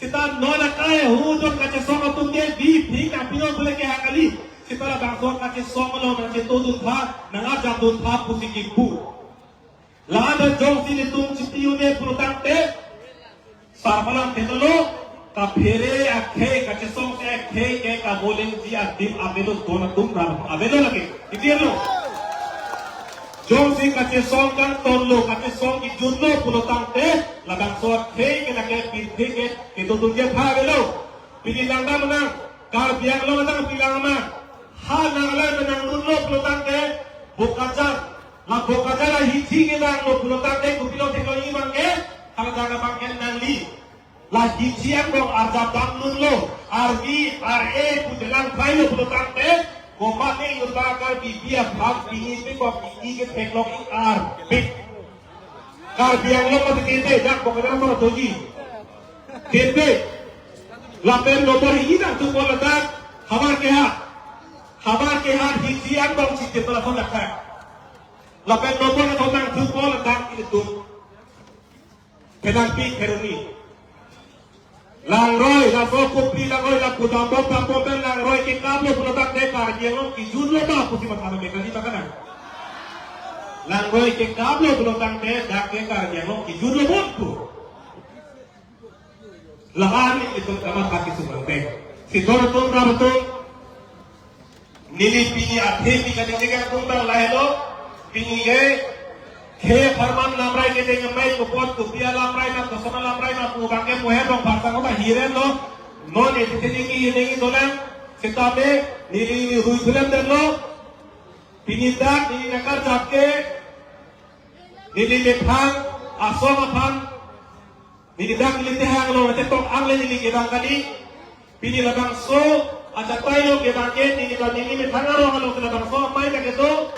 Seta non akai ahut atum kachesong atum ke biphik nangpinon pule kehang kali. Seta labangso kachesong along nangchetongdun tha, nang-arjapdun tha pusi kipu. La-an ta jongsi nelitum chipi un-e pulo tangte, sarpalang thetlo, kaphere akhei, kachesong akhei ke kabolengji adim avelo, don atum ram avelo lake. Itirlo. Jongsi kachesong kangtonlo, kachesong kejunlo pulo tangte, labangso akhei ke lake pirthe ke kedodunji tha avelo. Pini langdam nang, Karbi Anglong atang pilang ma. Ha nang lang nangdunlo pulo tangte, Bokajan. La Bokajan ahithi kedanglo pulo tangte, kopilo theklongji abang ke, haladak abang ke nangli. La hithi angbong arjap damdunlo, arvi, ar-e pu chelang thailo pulo tangte, Komat ne yutang Karbi aphan pini pe ko pini ke theklong ingkar pik. Karbi Anglong mati kete dak bokadang mor doji. Kete. Lapen nomor ini nangthupo ladak. Havar kehat. Havar kehat hiji angbong si kete lason dak. Lapen nomor na thonang thupo ladak ilitum. Penalti Kheroni. Langroi, laso Kopili Langroi, la Kudambo Pambo pen Langroi kekaplo pulo tangte Karbi Anglong kejutlo ba pusi matha mekali makanan. Langroi kekaplo pulo tangte dak ke Karbi Anglong kejutlo ba pu. Lahan ilitum kamatha kesung tangte. Sitor atum ram atum. Neli pini athe pi kaningje akung abang lahelo, pini ke khei apharman lamrai kedeng amei kopot kopi alamrai ma koson alamrai ma pu abangke moher rong pharsang ba hiren lo, non e tete ningje ningje dolang, setame neli neli hui thulam derlo, pini dak neli nakarjap ke, neli methang asong aphan, neli dak neli tehang lo, chetong angle neli kedang kali. Pini labangso achatai lo ke abangke neli ta neli methang arong along labangso amei ta kedo.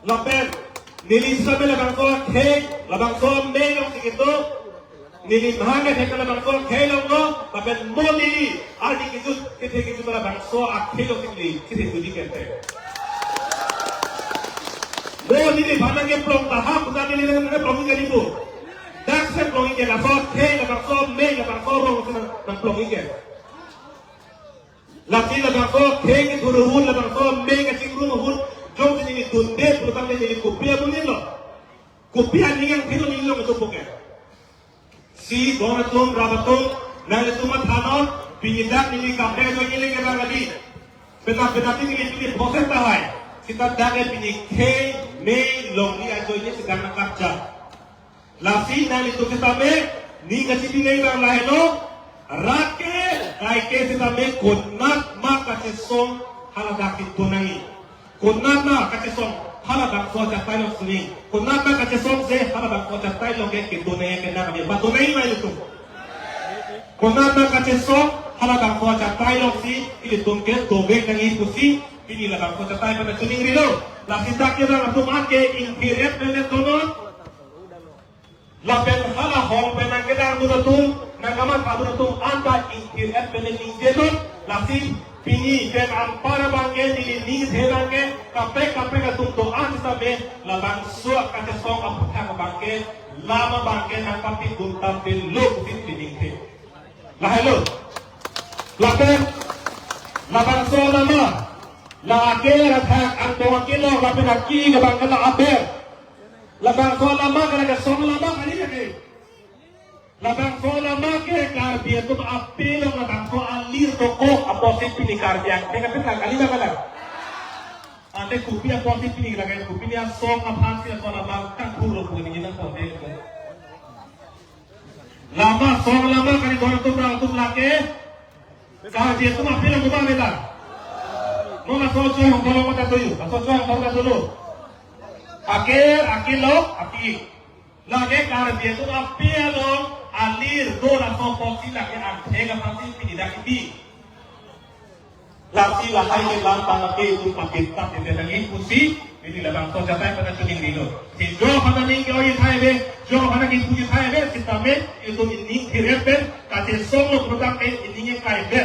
Lapen neli same labangso akhei, labangso amei along si kedo. Neli mahang ke thek labangso akhei along lo, lapen mo neli arni kejut kethe kejut labangso akhei along si neli kethe judi kente. Mo neli bana ke plong tahap, bukan neli nang plong ke dibu. Dak se plong ke laso akhei, labangso amei, labangso arong si nang plong ke. Lasi labangso akhei kethur ahut, labangso amei kachingrum ahut, jongsi neli dunde pulotangte neli kopi abunin lo. Kopi aning yang thilo neli long itu puke. Si don atum, rat atum, nanglitum mathanon, pini dak neli kaprek ajoine le kedang kali. Penap penap neli pini proses tahai. Sita dak ke pini khei, mei, longri ajoine sedang nangkapjap. Lasi nanglitum setame, ning kachipinai abang lahelo, rat ke, kai ke setame, konat ma kachesong haladak si do nangji. Konat ma kachesong halabangso achatai along si. Konat ma kachesong si halabangso achatai along ke kedo nangji ke nang kami ba do nangji ma ilitum. Konat ma kachesong halabangso achatai along si ilitum ke dovek nangji pusi pini labangso achatai aphan choningrilo. Lasi dak ke nangtum anke ingthir-et pen le donon. Lapen hala hong pen nangkedang dun atum, nangkamatha dun atum anta ingthir-et pen ningjenon, lasi pini pen anpar abangke neli ningje abangke, kaprek kaprek atum do-an same, labangso kachesong aphuthak abangke, lama abangke nangkapidun tangte lo pusi ningje. Lahelo. Lapen, labangso lama, la ake athak angtong akilo, lapen aki abangke la aber. Labangso lama ke la kesong lama kali ya ke. Labangso lama ke Karbi atum ape along labangso alir dokok apotsi pini Karbi Anglong ke peta kali ya kala. Ante kopi apotsi pini lake kopi ni asong aphan si asong lama kangkuro puni ni na pote. Lama song lama kali don atum rang atum lake. Karbi atum ape along ba meta. Mo laso choi hong kolong mata tuyu. Laso choi hong kolong mata tuyu. Aker, akilo, aki. Lake Karbi atum ape along alir do laso apotsi lake angthek aphansi pini dak kipi. Lasi lahai ke lam tang ke itu patit tak itu tang itu si ini labangso achatai aphan choningrilo. Si jo pada ning ke oi thai be, jo pada ning puji thai be, sitame itu ning kiret be, kachesong lo putang ke ini ke kai be.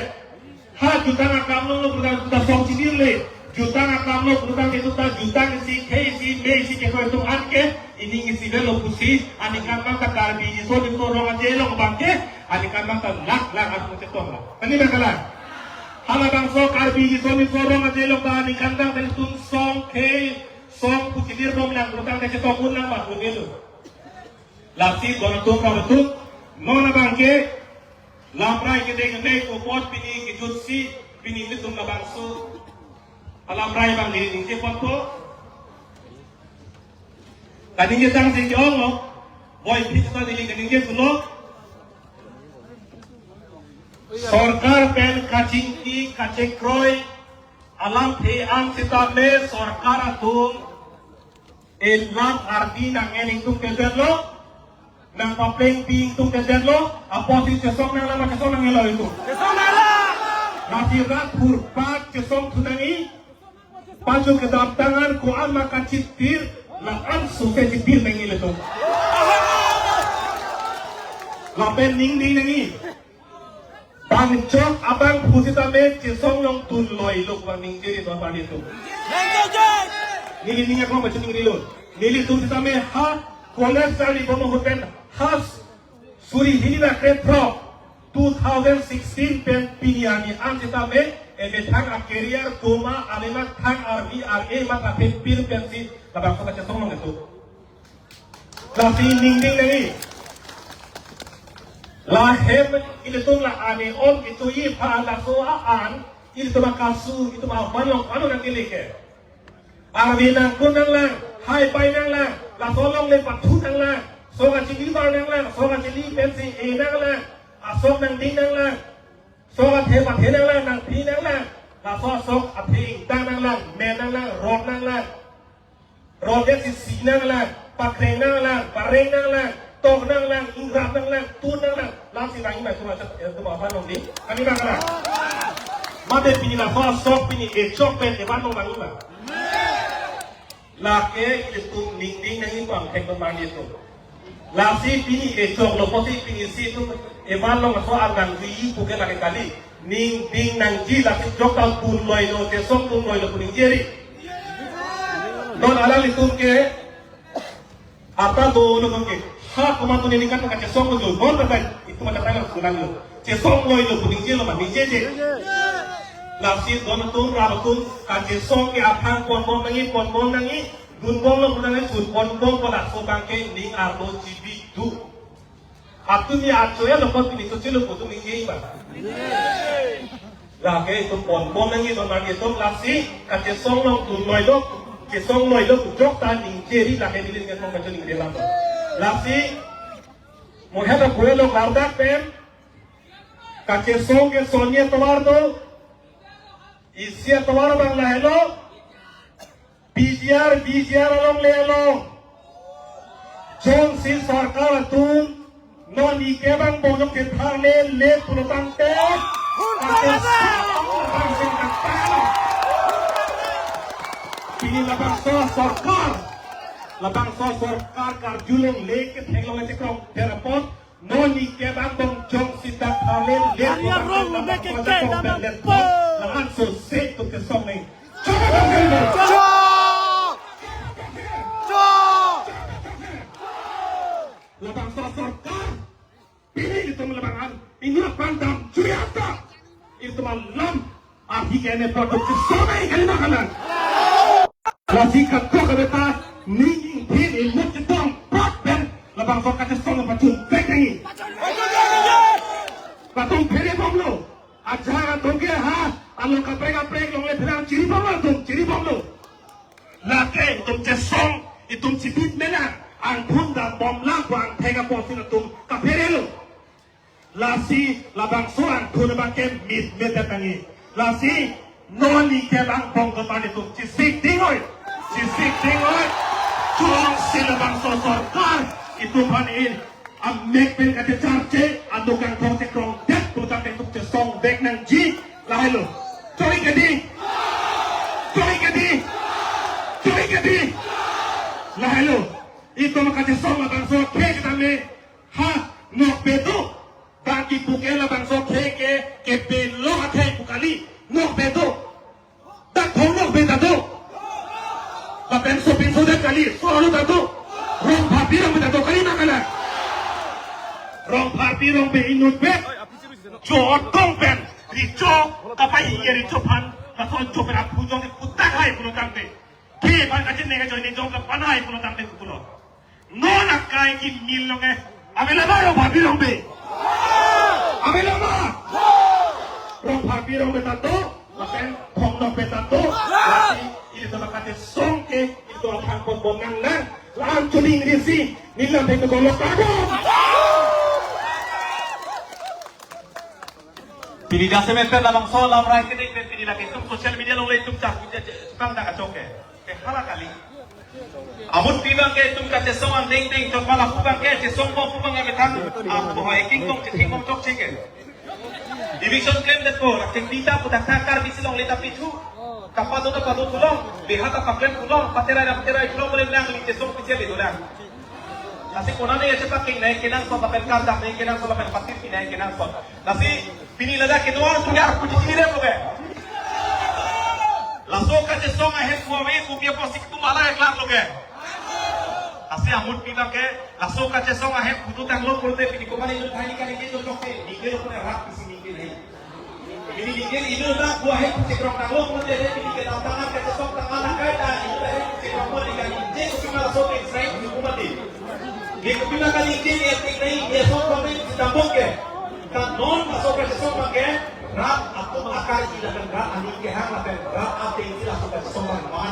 Ha jutang akam lo putang ta song chinir le, jutang akam lo putang itu ta jutang si khei si mei si ke koi itu anke, ini ngisi be lo pusi, aningkan bang ta Karbi ni so ni so rong aje along abangke, aningkan bang ta lak lak atum chetong lo. Ani bang kalang. Halabangso Karbi ni so ni so rong aje along ta aningkan bang ta itum song khei, song puchidir dom lang, rutang ta chetong un lang bang un elu. Lasi don atum ram atum, non abangke, lamrai kedeng amei kopot pini kejut si, pini ilitum labangso. Alamrai abang neli ningje ponpo. Kaningje tang si ke-ong lo. Boi phit ta neli kaningje pulo. Sorkar pen kachingki kachekroi alamthe an sitame sorkar atum elam ardi nang-en ingtungte detlo. Nangpaplengpi ingtungte detlo, apotsi chesong nanglang ma chesong nanglelo itum. Chesong nanglang. Nasi rat phurpat chesong thu nangji. Pacho kedamtang an ko-an ma kachitir, la-an sose chitir nangji ilitum. Lapen ningding nangji. Bang chok abang pusitame chesong along dunloi lo abang ningje ri non bang ilitum. Neli ning akong baca ningri lo. Nelitum sitame ha college sari bomo hotel has suri hini na kre throk two thousand sixteen pen pini arni an sitame emethang a career doma amena thang army ar-e matha thepir pensi labangso kachesong along ilitum. Lasi ningding nangji. Lahem ilitum la ane om itu ipha laso a-an ilitum akasu ilitum aban along pano nangkele ke. Arve nangkun nanglang, hai pai nanglang, laso along le pathu nanglang, sok achili bar nanglang, sok achili pensi e nanglang, asok nangding nanglang, sok athe pathe nanglang, nangphi nanglang, laso asok athe ingtang nanglang, men nanglang, rot nanglang, rot si si nanglang, pakreng nanglang, pareng nanglang, tok nanglang, ingrap nanglang, tun nanglang, lamsi nangji ma itum achot, itum aban along di, kami bang kalang. Mate pini laso asok pini echok pen eban along nangji ma. Lake ilitum ningding nangji pangthek pemang ilitum. Lasi pini echok lo pusi pini si itum eban along so anang dui puke lake kali. Ningding nangji lasi jok ta dunloi lo, chesong dunloi lo pu ningje ri. Non alanglitum ke ata do lo ke. Ha komat neli kan kachesong lo, non ta itum ta lo kulang lo. Chesong loi lo pu ningje lo ma ningjeje. Lasi don atum rat atum kachesong ke aphan ponbom nangji, ponbom nangji, dunbom lo pu nangji, chun ponbom pu laso abang ke ning arlo chibi do. Atum ya achoya lo kon pini so chelo pu atum ningje ma. Lake itum ponbom nangji non bang ilitum lasi kachesong along dunloi lo, chesong loi lo jok ta ningje ri lake neli ning akong kacho ningje lam. Lasi mo heta kue lo kardak pen kachesong ke sonni atovar do, isi atovar abang lahelo, P G R, V G R along le along. Jongsi sorkar atum non nike bang bojong ke thar le le pulo tangte. Kachesong bang sing kata. Pini labangso sorkar. Labangso sorkar karjulong le ke theklong le chekrong terapot. Non nike bang bojong sita thar le le. Ari arong lo me ke ke dam po. Lahan so se tu ke song ni. Chok! Chok! Chok! Labangso sorkar. Pini itum labang an. Ini pandam juyata. Itum alam. Ahi kene produk ke song ni kali makanan. Lasi katok ke beta ning ingthin imut chetong pat pen labangso kachesong pachun pek nangji. Latum phere bomlo. Ajahak atum ke ha along kaprek kaprek along le pherang chiri bomlo atum chiri bomlo. Lake itum chesong itum chibit mena angthun dam bomlang ko angthek apotsi latum kaphere lo. Lasi labangso angthun abang ke mit mit nangji. Lasi non nike bang bong kepan itum chisik ding oi. Chisik ding oi. Jongsi labangso sorkar itum aphan in amek pen kachecharche aduk angthong chekrong det putang ke itum chesong bek nangji lahelo. Choi ke di. Choi ke di. Choi ke di. Lahelo. Itum kachesong labangso khei ketame ha nokbe do. Bang kipu ke labangso khei ke kepelo akhei pu kali. Nokbe do. Dak thong nokbe ta do. Lapen sopinso det kali. Solo ta do. Rongpharpi rongbe ta do kali ma kalang. Rongpharpi rongbe inutvet. Jo otong pen. Richo kapai ye richo aphan. Laso jo pen aphu jong ke putak hai pulo tangte. Ke aphan kachinine kachoi ne jong kapanai pulo tangte pulo. Non akai kimil lo ke. Ave lo ma Rongpharpi rongbe? Ave lo ma? Rongpharpi rongbe ta do, lapen thong nokbe ta do. Lasi ilitum kachesong ke, ilitum aphan ponbom nangnang. La-an chuning risi, nilam thek ko lo kado. Pini jasemet pen labangso alam rai keding pen pini lake itum social media along le itum chak, chak, chak, chak, chak, chak, chak, chak, chak. Te hala kali. Amut pi abang ke itum kachesong angdeng deng chot ma lapu abang ke chesong bom pu abang ke tang. Apo hai king kong chething bom chokche ke. Eviction claim det ko, rak cheng pita putak ta Karbi si longle ta pithu. Kapadun ta padun pulo, beha ta paklem pulo, paterai ta paterai pulo, mane nangli chesong pisi le dolang. Lasi konane ya chepaking nangji kenangsot, lapen kardak nangji kenangsot, lapen patir nangji kenangsot. Lasi pini ladak kedo-an punya puji chini rem lo ke. Laso kachesong ahem pu ave pu ke posik tum ala eklak lo ke. Lasi amut pima ke, laso kachesong ahem putu tanglo pulote pini komane inut hai ni kali ke jok ke, ningke lo pune rat pisi ningke nai. Pini ningke inut dak pu ahem pusi krok tanglo pulote, pini ke dam tangan kachesong tangan akai ta, inut ahem pusi krok mo ni kali, je kopi ma laso ke Israel ni kumati. Ni kopi ma kali ke ni atik nai, ni aso kami si tambok ke. Ta non laso kachesong ma ke, rat atum akar ila kan rat ani kehang lapen rat ateng si laso kachesong ma mai.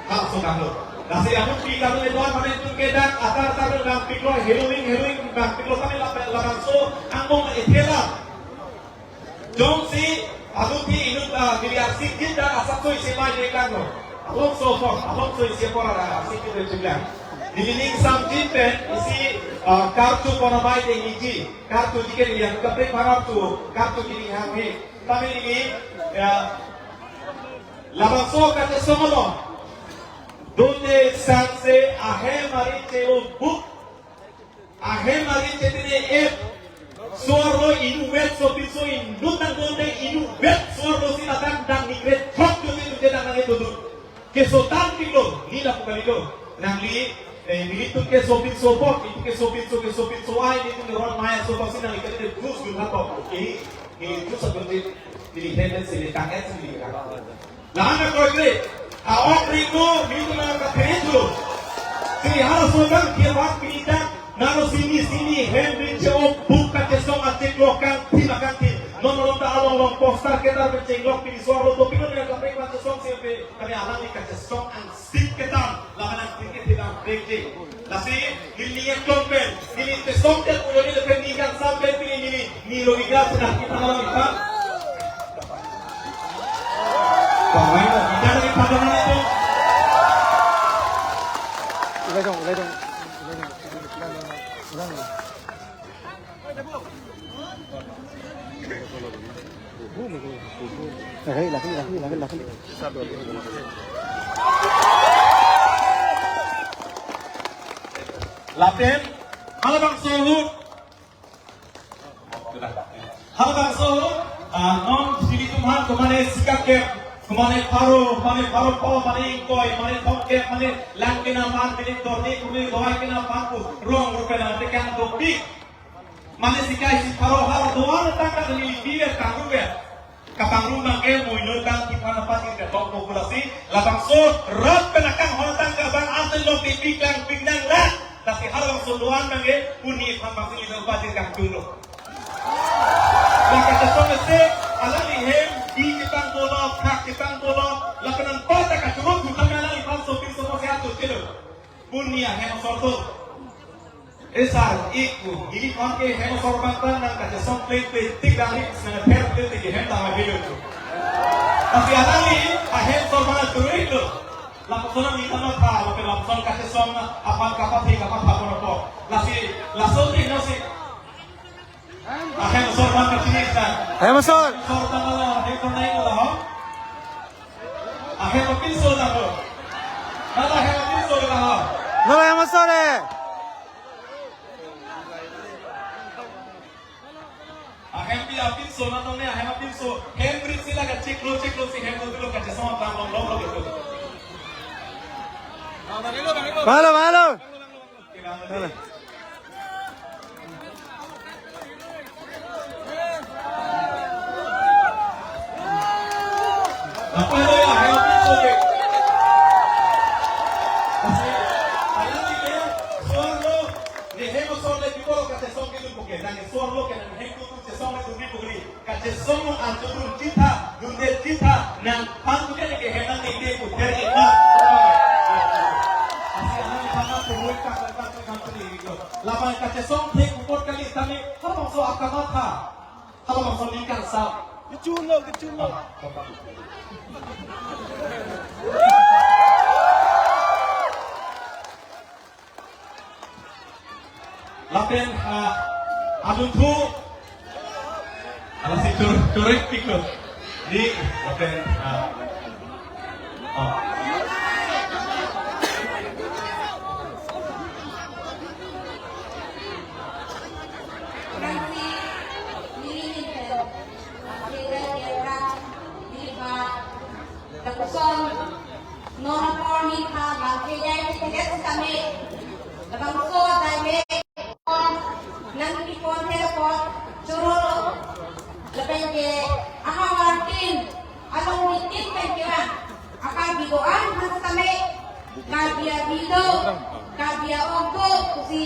Halaso tanglo. Lasi amun pi kami le doan mane tum ke dak atar atar nangpiklo heroin heroin nangpiklo kami la labangso angbong ethela. Jongsi aduti inut, ah, neli arsik jin dak asap so isi mai le tanglo. Along so apor, along so isi apor ada arsik jin le jumlah. Neli ning sam jin pen isi, ah, kartu pon amai de niji. Kartu jike neli yang kaprek harap tu, kartu jini hang he. Kami neli, ya, labangso kachesong along. Dote sangse ahem ari che-o buk. Ahem ari chetine ep. Suar lo inutvet sopinso inut nang dote inutvet suar lo si ladang dang nikret thok dote dote dang nang dote. Keso tangpiklo, neli lapu kalilo. Nangli, eh, nelitum ke sopinso bok, nelitum ke sopinso, ke sopinso ai, nelitum ke ron maya so bok si nangli kali de jus jus hato. Eh, neli jus satu jus, neli henden sini tangan sini. Lahan na kroikre, a-ok ring lo, nelitum na kathiri lo. Sini halaso bang, dia bak pini dak, nalo sini, sini, hem ring che-o buk kachesong achiklo kangthim akangthim. Non non ta along along poster kedar pen chenglok pini suar lo, topi non ya kaprek kachesong si pe, kami alangli kachesong ang sip ketam, laman ang tingke tidak break je. Lasi, neli ningje klong pen, neli tesong tel ulo neli pen ningkan sam pen pini neli, neli lo iga sudah kita lawan kita. Pamain lo, kita lagi pada mana tu? Ulai dong, ulai dong, ulai dong, ulai dong, ulai dong. Laki, laki, laki, laki, laki. Lapen, halabangso ahut. Halabangso ahut, ah, non sini tum han, kumane sikakep, kumane pharo, kumane pharo po, mane ingkoi, mane thomkep, mane lang kena man, mane dorni, kumane doi kena man pu, rong rupen nangtekang dopik. Mane sikai si pharo hal doan tangka neli pi vet tangru vet. Kapangru nangke moino tang kipan apa sih tok populasi labangso rat penakang hon tangka bang asen lo pipi klang ping nang la. Tapi halabangso doan nangke puni phan bang sini lo pati kang tunglo. Maka kachesong ese alangli hem di kitang bola, khak kitang bola, lapenan pata kachuruk bukan alangli phan sopir sopo sehat tuh kilo. Puni ahem sorto. Esar, iku, ili phan ke hem asor bangtan nang kachesong pleng pleng tik dang rik nang pher pleng tik hem tama video tu. Tapi adang ni, ahem asor mana turin tu. Lapuson ni tama tha, lapen lapuson kachesong na, apan kapathe kapatha kono po. Lasi, laso ti nasi. Ahem asor mana kachini sa. Hem asor. Asor tama la, hem asor nai ko la ho. Ahem apinso tama. Nala hem apinso tama. Nala hem asor eh. Ahem pi apinso, natong ne ahem apinso. Hem brit sila kachiklo chiklo si hem dulu kachesong tang long long lo gitu. Malo, malo. Malo. Apa lo ya, ahem apinso ke? Kasi, alam ni ke, suar lo, ni hem asor le bibo kachesong ke dun buke, nang suar lo ke nang hem tu tu chesong le dun ni bukri. Kachesong lo anto dun chitha, dun de chitha, nang pan tu ke ni ke hem nang ni de ku ter ni ma. Asi alam ni sana tu ruek ka ka tu kan tu ni ko. Lama kachesong the kupot kali tani, apa so akamatha. Halabangso ningkan sap. Kechun lo, kechun lo. Lapen, ah, adunthu. Ala si tur, turik piko. Di, lapen, ah, Lapuson non apor nitha langkejai tiket sitame labangso dai me nangkipon thekpon choro lapen ke ahavar tin along nitin pen kevang akan bido-an han sitame Karbi avi do, Karbi a-ok do pusi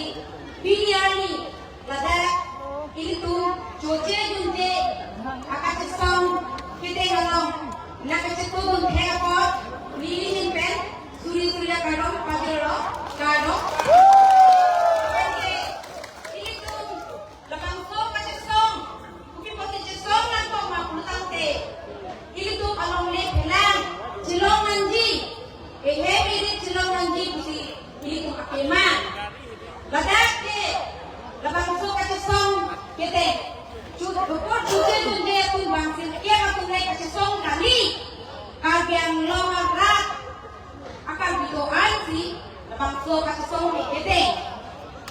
pini arni ladak ilitum choche junje akachesong kedeng along nangkachetongdun thek apot neli ning pen suri suri akardom pajirlo, kardom. Ilitum labangso kachesong, kopi apotsi chesong nangkok ma pulotangte ilitum alongle phelang chelong nangji, ehem iri chelong nangji pusi ilitum akemang. Ladak ke labangso kachesong kedeng, chu dokor chuche junje atum bangsin ke atum le kachesong kali, Karbi Anglong arat akan bido-an si labangso kachesong kedeng.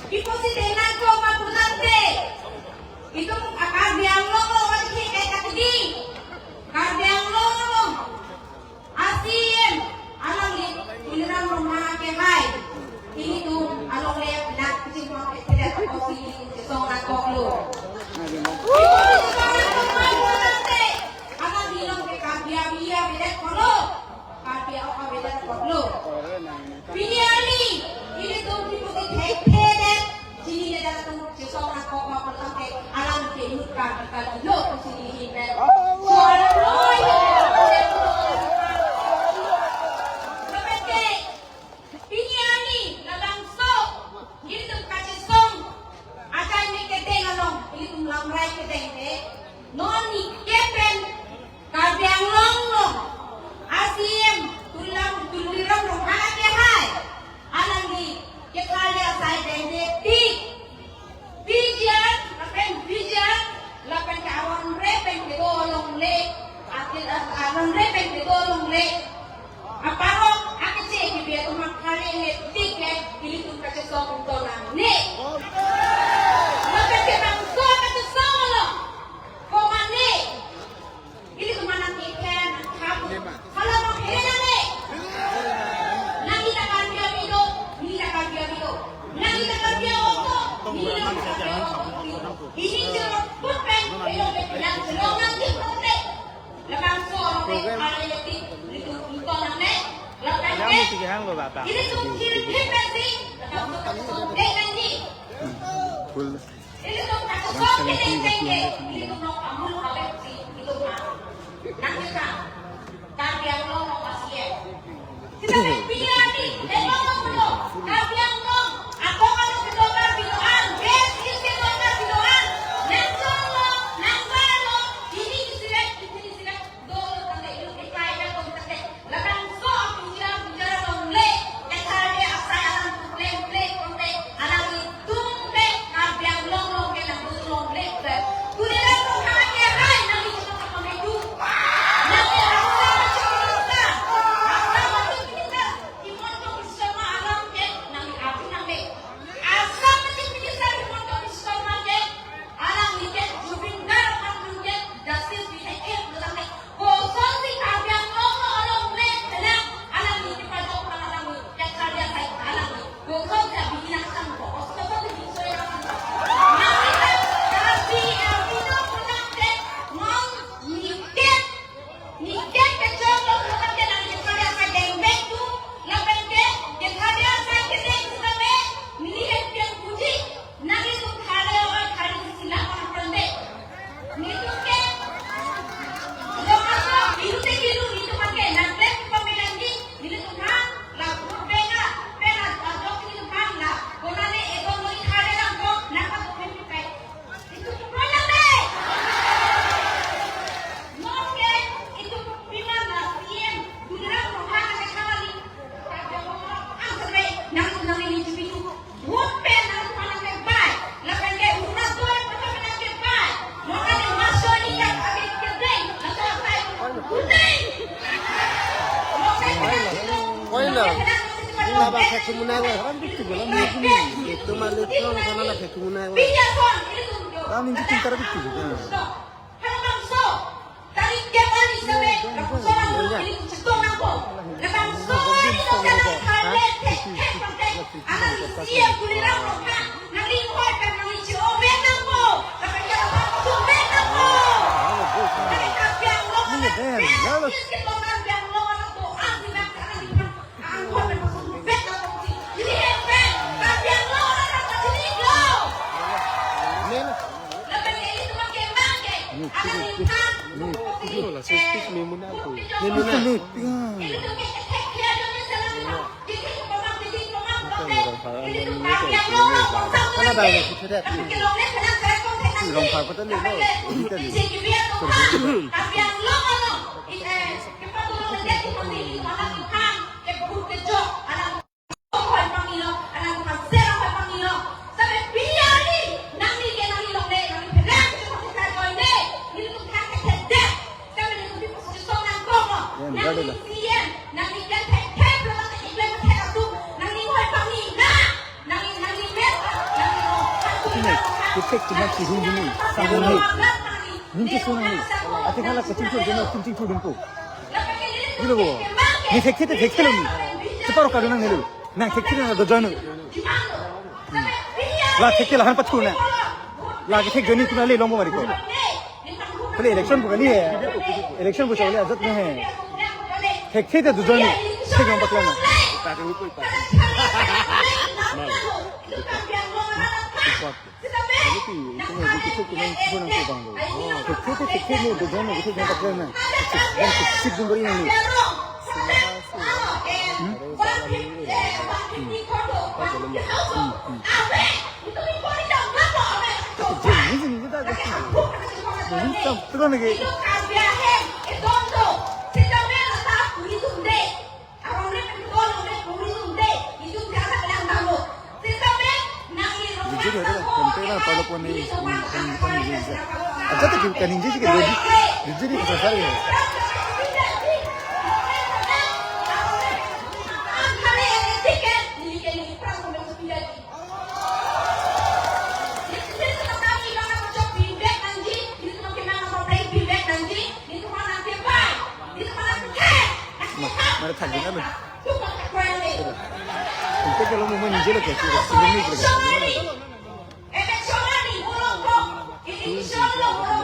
Kopi apotsi denang ko ma pulotangte, itum a-Karbi Anglong along aji ke kacheding, Karbi Anglong along a-C E M alangli Tuliram Ronghang akehai ilitum alongle nangkachinghon ke thedet apotsi ilitum chesong nangkoklo. Kopi apotsi chesong nangkok ma pulotangte, alangli along ke Karbi avi avedet apotlo, Karbi a-ok avedet apotlo. Pini arni ilitum kopi apotsi thekthedet, chininedet atum chesong nangkok ma pulotangte alang ke inut Karbi kalilo pusi neli pen. So alang noi. Lapen ke pini arni labangso ilitum kachesong achai me kedeng along ilitum lamrai kedeng ke non nike pen Karbi Anglong along a-C E M Tuliram, Tuliram Ronghang akehai alangli ketharli asai dengde tik. P G R lapen V G R lapen ke aron re pen kedo longle, atil aron re pen kedo longle aparok akeche kebi atum akhare le tik ke ilitum kachesong ungto nangne. Lapen ke bangso kachesong along komatne ilitum anak ikan khap. Hala mo hele nangne. Nangli ta Karbi avi do, neli ta Karbi avi do. Nangli ta Karbi a-ok do, neli ta Karbi a-ok do. Pini choro put pen, ilo ke phelang chelong nangji pute. Labangso aro ke kali leti, ilitum ungto nangne. Lapen ke ilitum kiri kiri pensi, labangso kachesong kedeng nangji. Full. Ilitum kachesong kedeng kedeng ke, ilitum along amul awetsi, ilitum a nangketa Karbi Anglong along a-C E M. Sita ke pini arni, ilitum along Karbi Anglong, atong along kedo Karbi doan, West Hills kedo Karbi doan, nangchonglo, nangbarlo, ini kisiret, ini kisiret, dolo tangte, ilitum ikai atum tangte. Labangso apuja puja longle, ketharli asai alam tu pleng pleng longle, alam itum le Karbi Anglong longle nang tu longle le. Tuliram Ronghang akehai nang itum apa medu. Nang ke rasa macam kita, rasa macam kita, Himanta Biswa Sarma Apa kayak kemenangan? Itu malu tuh karena kayak kemenangan. Kami itu tingkar itu. Kethek kena chihun dini, sangdun ni. Ninti sunang ni. Ati kala kachingchur dini, chingchur dini ko. Dilo bo. Ni thekthe te thekthe lo ni. Cheparo kadun nang nelo. Nang thekthe na dojono. La thekthe lahan pathu na. La kethek joni kuna le longbo mari ko. Pele election bu kali hai. Election bu chale ajat nahi hai. Thekthe te dojono. Thek long pakla na. Video ada lah, konten lah, kalau pun ni, pun, pun, pun, aja tu kan ini sih, video, video di pasar ya. Mara thak din alo. Ante kalau mau menjelo ke, sini ni ke. Ini satu orang.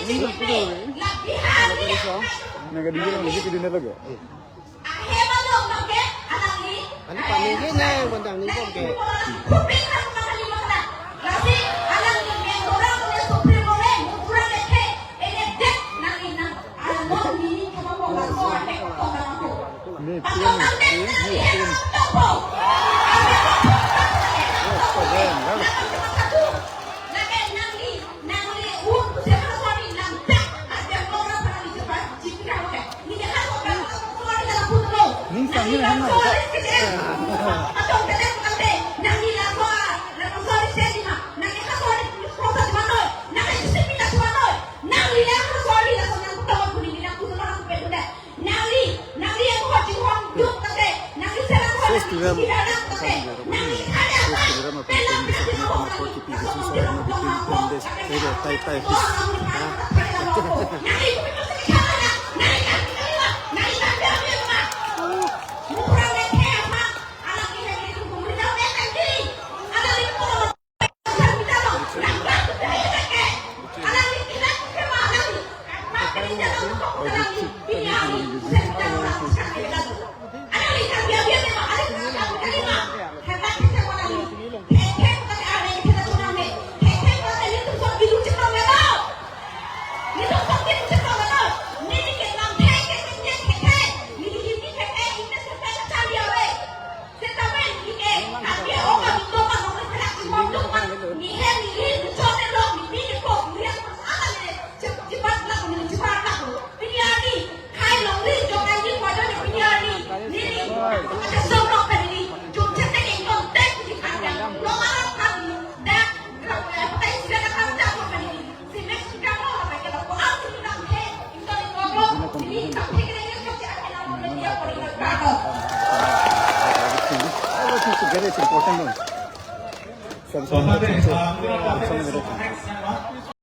Ini satu orang. Naga dulu lagi ke dunia lagi. Ani paninggi na, bantang ni bom ke. Ni pun, ni, ni pun. Ning sang ni han na. First to them, first to them, apa, ten days, apa, apa, apa, apa, apa, apa, ten days, eh, tai, tai, fish. Ah. Very important one.